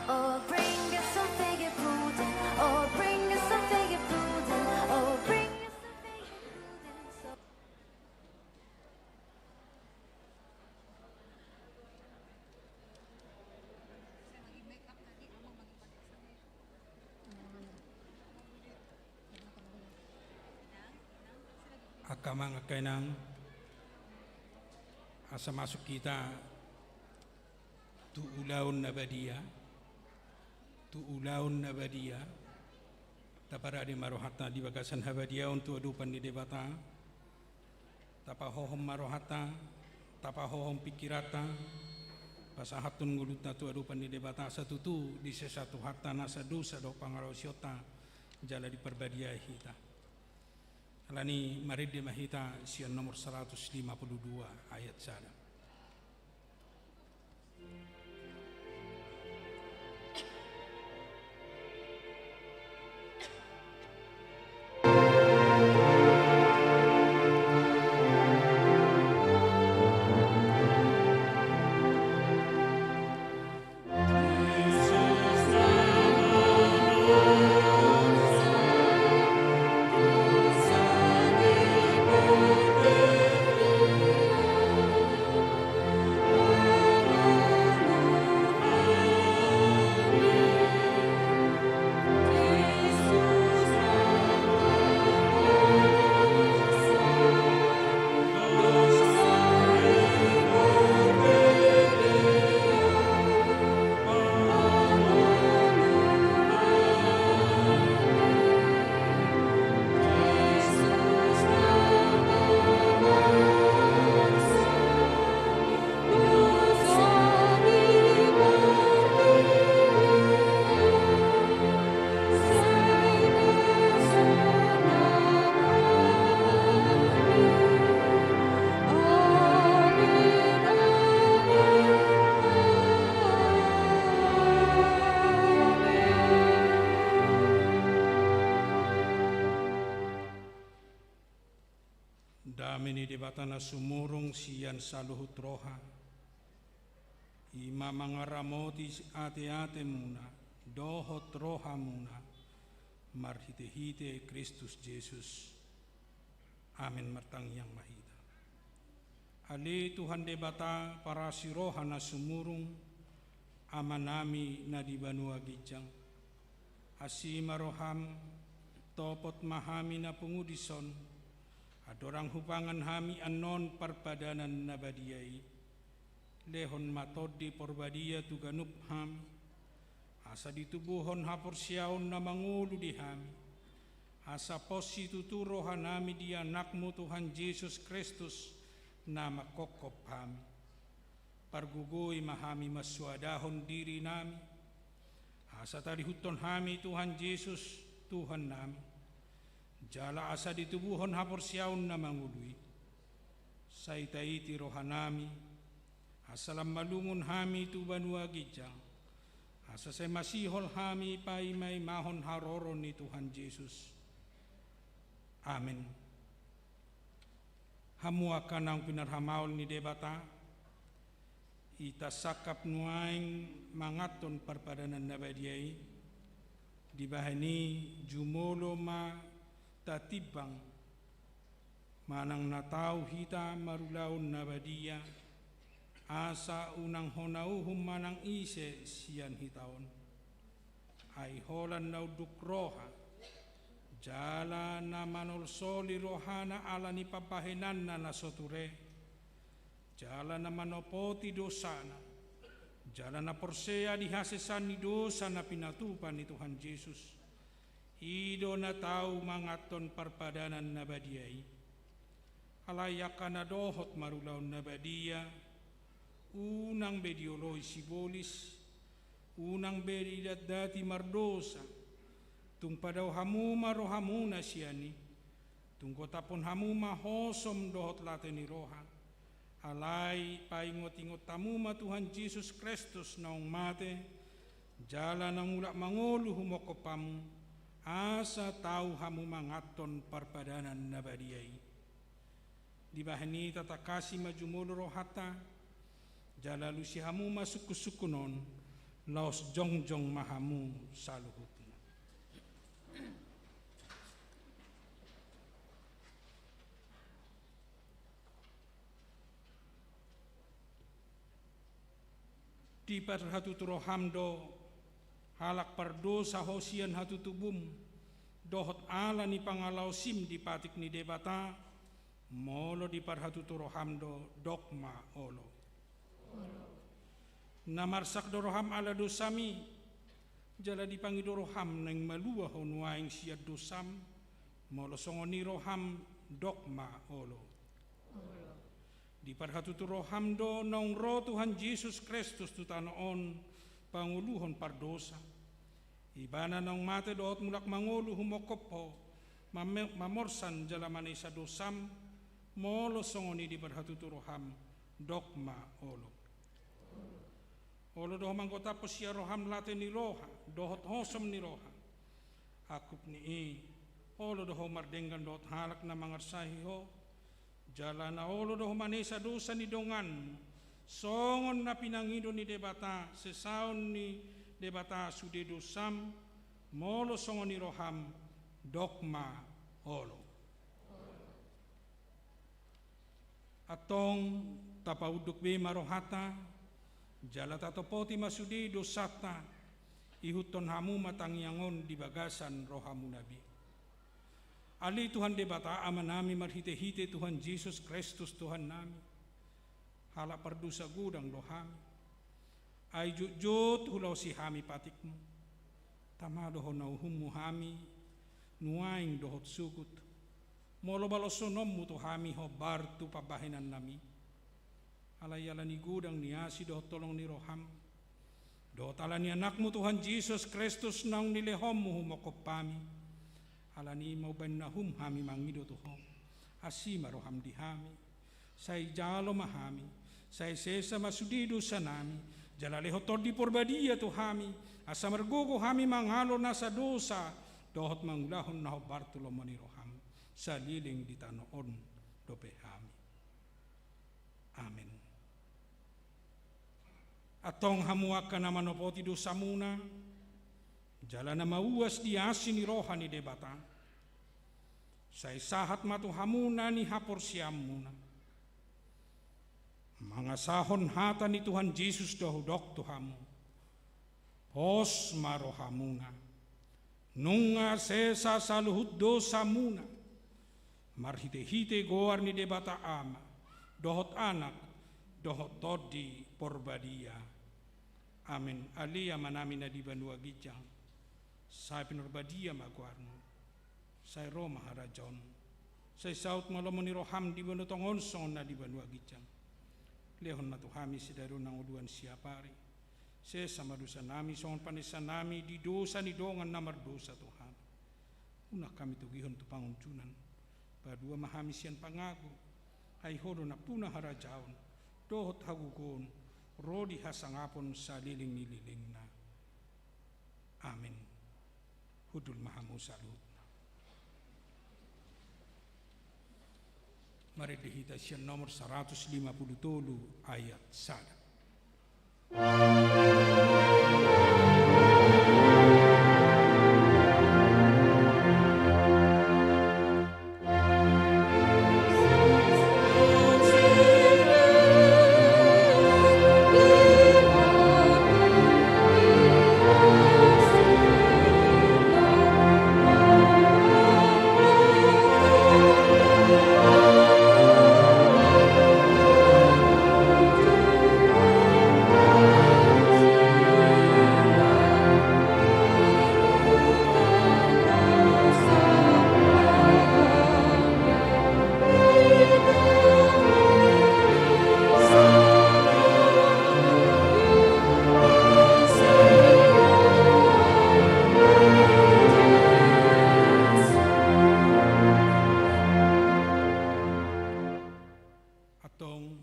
Oh, bring us some figgy pudding. Oh, bring us some figgy pudding. Oh, bring us some figgy pudding. So Angka amang, angka inang, asa masuk hita tu ulaon na badia, tu ulaon na badia, taparade ma rohanta di bagasan habadiaon tu adopan ni Debata, tapahohom ma rohanta, tapahohom pingkiranta, pasahathon ngolunta tu adopan ni Debata, asa tutu disesa Tuhanta nasa dosa dohot pangalaosionta, jala diparbadiai hita. Alani i marende ma hita sian nomor saratus lima pulu dua ayat sada. Dame ni Debata na sumurung sian saluhut roha, i ma mangaramoti ateatemuna dohot rohamuna, marhitehite Kristus Jesus. Amen. Martangiang ma hita. Ale Tuhan Debata, parasi roha na sumurung, Amanami na di banua ginjang, asi ma roham, topot ma hami na pungu dison, andorang hupangan hami annon parpadanan na badia i. Lehon ma Tondi Porbadia tu ganup hami, asa ditubuhon haporseaon na mangolu di hami, asa pos situtu rohanami di Anakmu Tuhan Jesus Kristus, na manghophop hami. Pargogoi ma hami mansoadahon dirinami, asa talihuthon hami Tuhan Jesus, Tuhannami. Jala asa ditubuhon haporseaon na mangolu i, sai taiti rohanami, asa lam malungun hami tu banua ginjang, asa sai masihol hami paimaimahon haroro ni Tuhan Jesus. Amen. Hamu angka naung pinarhamaol ni Debata, hita sangkap nuaeng manganhon parpadanan na badia i. Dibahen i jumolo ma tatimbang manang na tau hita marulaon na badia, asa unang hona uhum manang ise sian hita on. Ai holan na unduk roha, jala na manolsoli rohana ala ni pambahenanna na so ture, jala na manopoti dosana, jala na porsea di hasesaan ni dosa na pinatupa ni Tuhan Jesus, i do na tau manganhon parpadanan na badia i. Alai angka na dohot marulaon na badia, unang be dioloi sibolis, unang be didatdati mardosa. Tung padao hamu ma rohamuna sian i, tung gotaphon hamu ma hosom dohot late ni roha. Alai paingotingot hamu ma Tuhan Jesus Kristus naung mate, jala naung mulak mangolu humongkop hamu, asa tau hamu manganhon parpadanan na badia i. Dibahen i tatangkasi ma jumolo rohanta, jala alusi hamu ma sungkunsungkun on, laos jongjong ma hamu saluhutna. Diparhatutu roham do, halak pardosa ho sian hatutubum, dohot ala ni pangalaosim di patik ni Debata, molo diparhatutu roham do, dok ma olo. Olo. Na marsak do roham ala dosami, jala dipangido roham naeng malua ho nuaeng sian dosam, molo songon i roham, dok ma olo. Olo. Diparhatutu roham do naung ro Tuhan Jesus Kristus tu tano on pangoluhon pardosa. Ibana naung mate dohot mulak mangolu humongkop ho, mame-, mamorsan jala manesa dosam, molo songon i diparhatutu roham, dok ma olo. Olo do ho manggotaphon sian roham late ni roha, dohot hosom ni roha. Angkup ni i, olo do ho mardenggan dohot halak na mangarsahi ho, jala na olo do ho manesa dosa ni donganmu, songon na pinangido ni Debata, sesaon ni Debata sude dosam, molo songon i roham, dok ma olo. Antong tapaunduk be ma rohanta, jala tatopoti ma sude dosanta, ihuthon hamu ma tangiang on di bagasan rohamuna be. Ale Tuhan Debata Amanami marhitehite Tuhan Jesus Kristus Tuhannami, halak pardosa godang do hami. Ai jotjot hulaosi hami patikmu. Tama do ho na uhummu hami, nuaeng dohot sogot. Molo baloshononmu tu hami hombar tu pambahenannami. Alai ala ni godang ni asi dohot holong ni roham, dohot ala ni Anakmu Tuhan Jesus Kristus naung nilehonmu humongkop hami, ala ni i ma umbahen na uhum hami mangido tu ho. Asi ma roham di hami. Sai jalo ma hami, sai sesa ma sude dosanami, jala lehon Tondi Porbadia tu hami, asa margogo hami mangalo nasa dosa, dohot mangulahon na hombar tu lomo ni roham, saleleng di tano on dope Antong hamu angka na manopoti dosamuna, jala na mauas di asi ni roha ni Debata, sai sahat ma tu hamu na nihaporseaonmuna. Mangasahon hata ni Tuhan Jesus do hudok tu hamu: Pos ma rohamuna. Nunga sesa saluhut dosamuna, marhitehite goar ni Debata Ama, dohot Anak, dohot Tondi Porbadia. Amen. Ale Amanami na di banua ginjang, sai pinarbadia ma goarmu. Sai ro ma harajaonmu. Sai saut ma lomo ni roham di banua tonga on songon na di banua ginjang. Lehon ma tu hami sadari on hangoluan siapari. Sesa ma dosanami songon panesanami di dosa ni dongan na mardosa tu hami. Unang hami togihon tu pangunjunan. Palua ma hami sian pangago. Ai Ho do nampuna harajaon, dohot hagogoon, ro di hasangapon saleleng ni lelengna. Amen. Hundul ma hamu saluhutna. Marende hita sian nomor saratus lima pulu tolu ayat sada. Antong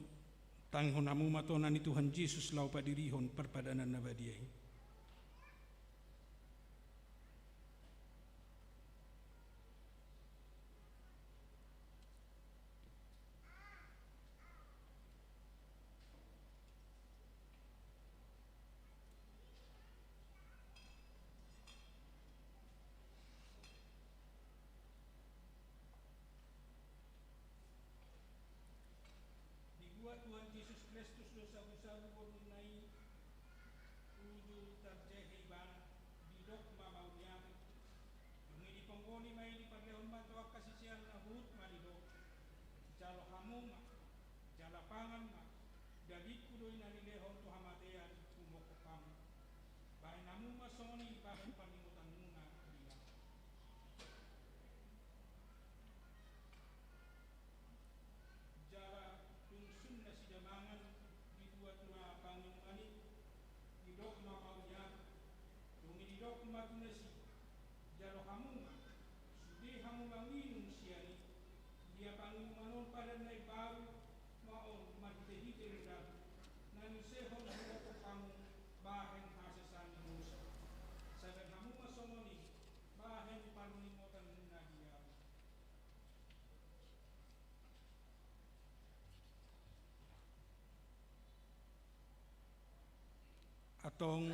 tangihon hamu ma tona ni Tuhan Jesus laho padirihon parpadanan na badia i. Dibuat Tuhan Jesus Kristus do sagusagu borngin na i, uju tarjehe Ibana, didok ma mauliate. Dung i diponggoni ma i, diparlehon ma tu angka siseanna, huhut ma didok: Jalo hamu ma, jala pangan ma, dagingku do i na nilehon tu hamatean, humophop hamu. Bahen hamu ma songon i bahen parningotanmuna di Ahu. Jala dung sun nasida mangan, dibuat ma panginuman i, didok ma mauliate. Dung i didok ma tu nasida: Jalo hamu ma, sude hamu manginum sian i. Ia panginuman on padan na imbaru ma on marhitehite darahku, na niusehon humophop hamu bahen hasesaan ni dosa. Sai bahen hamu ma songon i bahen parningotanmuna di Ahu. Antong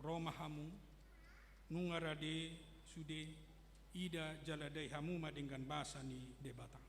ro ma hamu, nunga rade sude, ida jala dai hamu ma denggan basa ni Debata.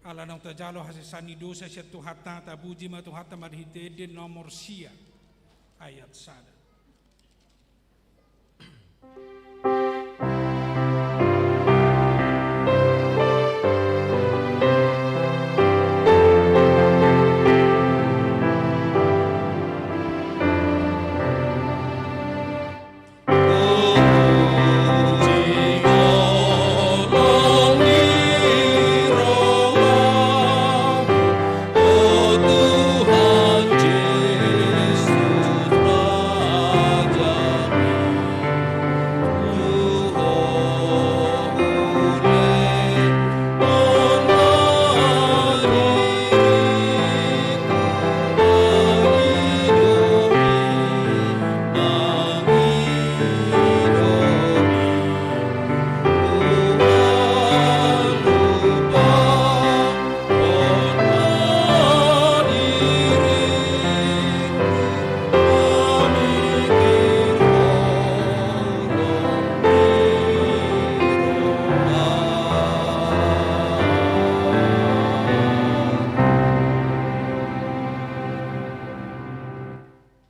Ala naung tajalo hasesaan ni dosa sian Tuhanta, tapuji ma Tuhanta marhite ende nomor sia ayat sada.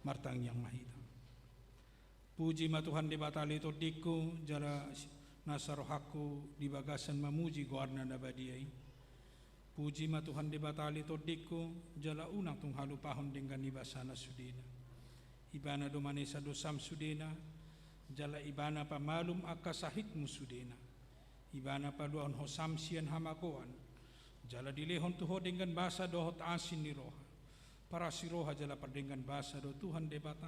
Martangiang ma hita. Puji ma Tuhan Debata ale tondingku, jala nasa rohangku di bagasan mamuji goarna na badia i. Puji ma Tuhan Debata ale tondingku, jala unang tung halupahon denggan ni basana sudena. Ibana do manesa dosam sudena, jala Ibana pamalum angka sahitmu sudena. Ibana paluahon ho sam sian hamagoan, jala dilehon tu ho denggan basa dohot asi ni roha. Parasi roha jala pardenggan basa do Tuhan Debata,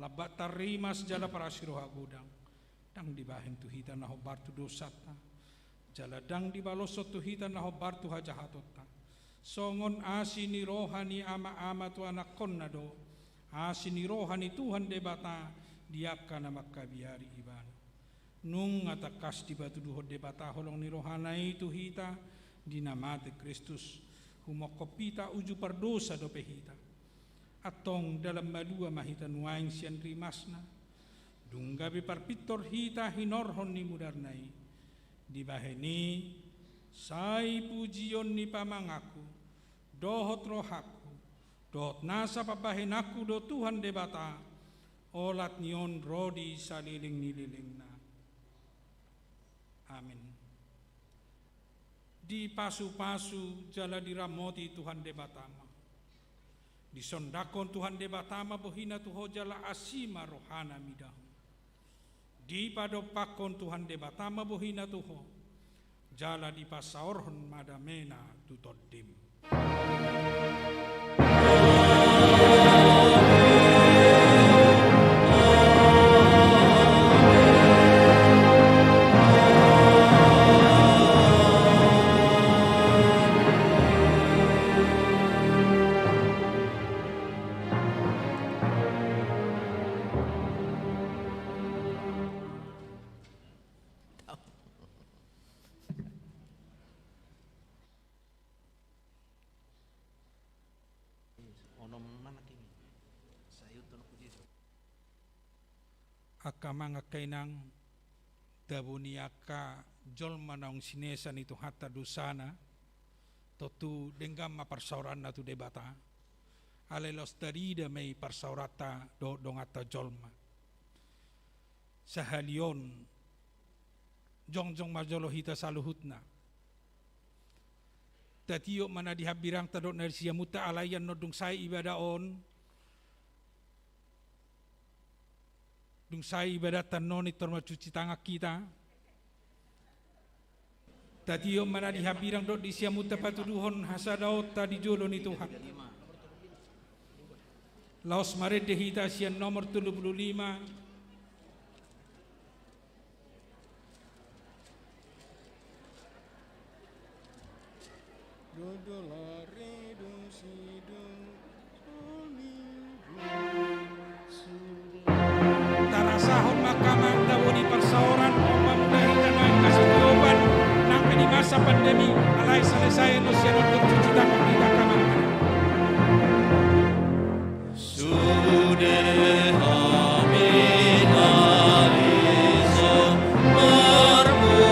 lambat tarrimas jala parasi roha godang. Ndang dibahen tu hita na hombar tu dosanta, jala ndang dibaloshon tu hita na hombar tu hajahatonta. Songon asi ni roha ni ama-ama tu anakkonna do asi ni roha ni Tuhan Debata di angka na mangkabiari Ibana. Nunga tangkas dipatuduhon Debata holong ni rohana i tu hita di na mate Kristus, humophop hita uju pardosa dope hita. Antong dalan malua ma hita nuaeng sian rimasna, dung gabe parpintor hita hinorhon ni mudarna i. Dibahen i, sai pujion ni pamanganku, dohot rohangku, dohot nasa pambahenanku do Tuhan Debata, olat ni on ro di saleleng ni lelengna. Amen. Dipasupasu jala diramoti Tuhan Debata ma. Disondangkon Tuhan Debata ma bohina tu ho jala asi ma rohana mida ho. Dipadompakkon Tuhan Debata ma bohina tu ho, jala dipasaorhon ma damena tu tondim. Angka amang, angka inang, tabo ni angka jolma naung sinesa ni Tuhanta dosana, tontu denggan ma parsaoranna tu Debata. Alai laos tarida ma i parsaoranta dohot donganta jolma. Sahali on, jongjong ma jolo hita saluhutna. Tatiop ma na di hambirangta dohot na di siamunta, alai annon dung sae ibadah on, dung sae ibadahta annon, pintor mancuci tangan hita. Tatiop ma na di hambirang dohot di siamunta patuduhon hasadaonta di jolo ni Tuhan. Laos marende hita sian nomor tolu pulu lima. Tarasahon ma angka amang tabo ni parsaoran, on ma mula hita naeng hasatiopan nang pe di masa pandemi, alai salesai annon sian on, tung cuci tangan hita angka amang. Sude hami na dison marmula.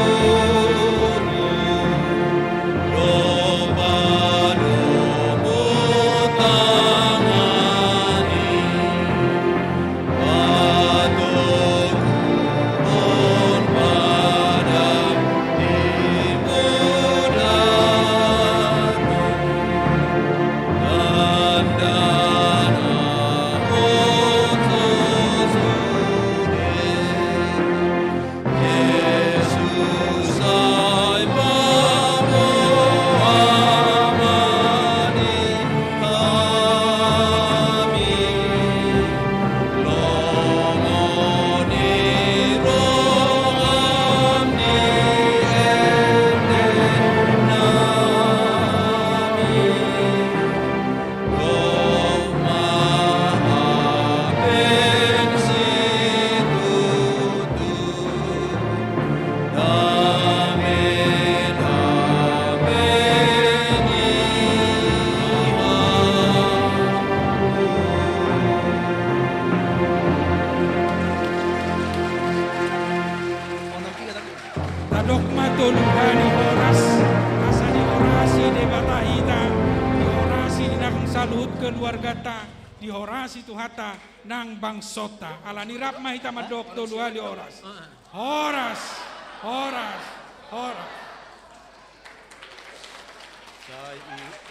Debata hita, dihorasi di nang saluhut keluargata, dihorasi Tuhanta nang bangsonta. Alani rap ma hita mandok tolu hali horas. Horas, horas, horas. Sai i-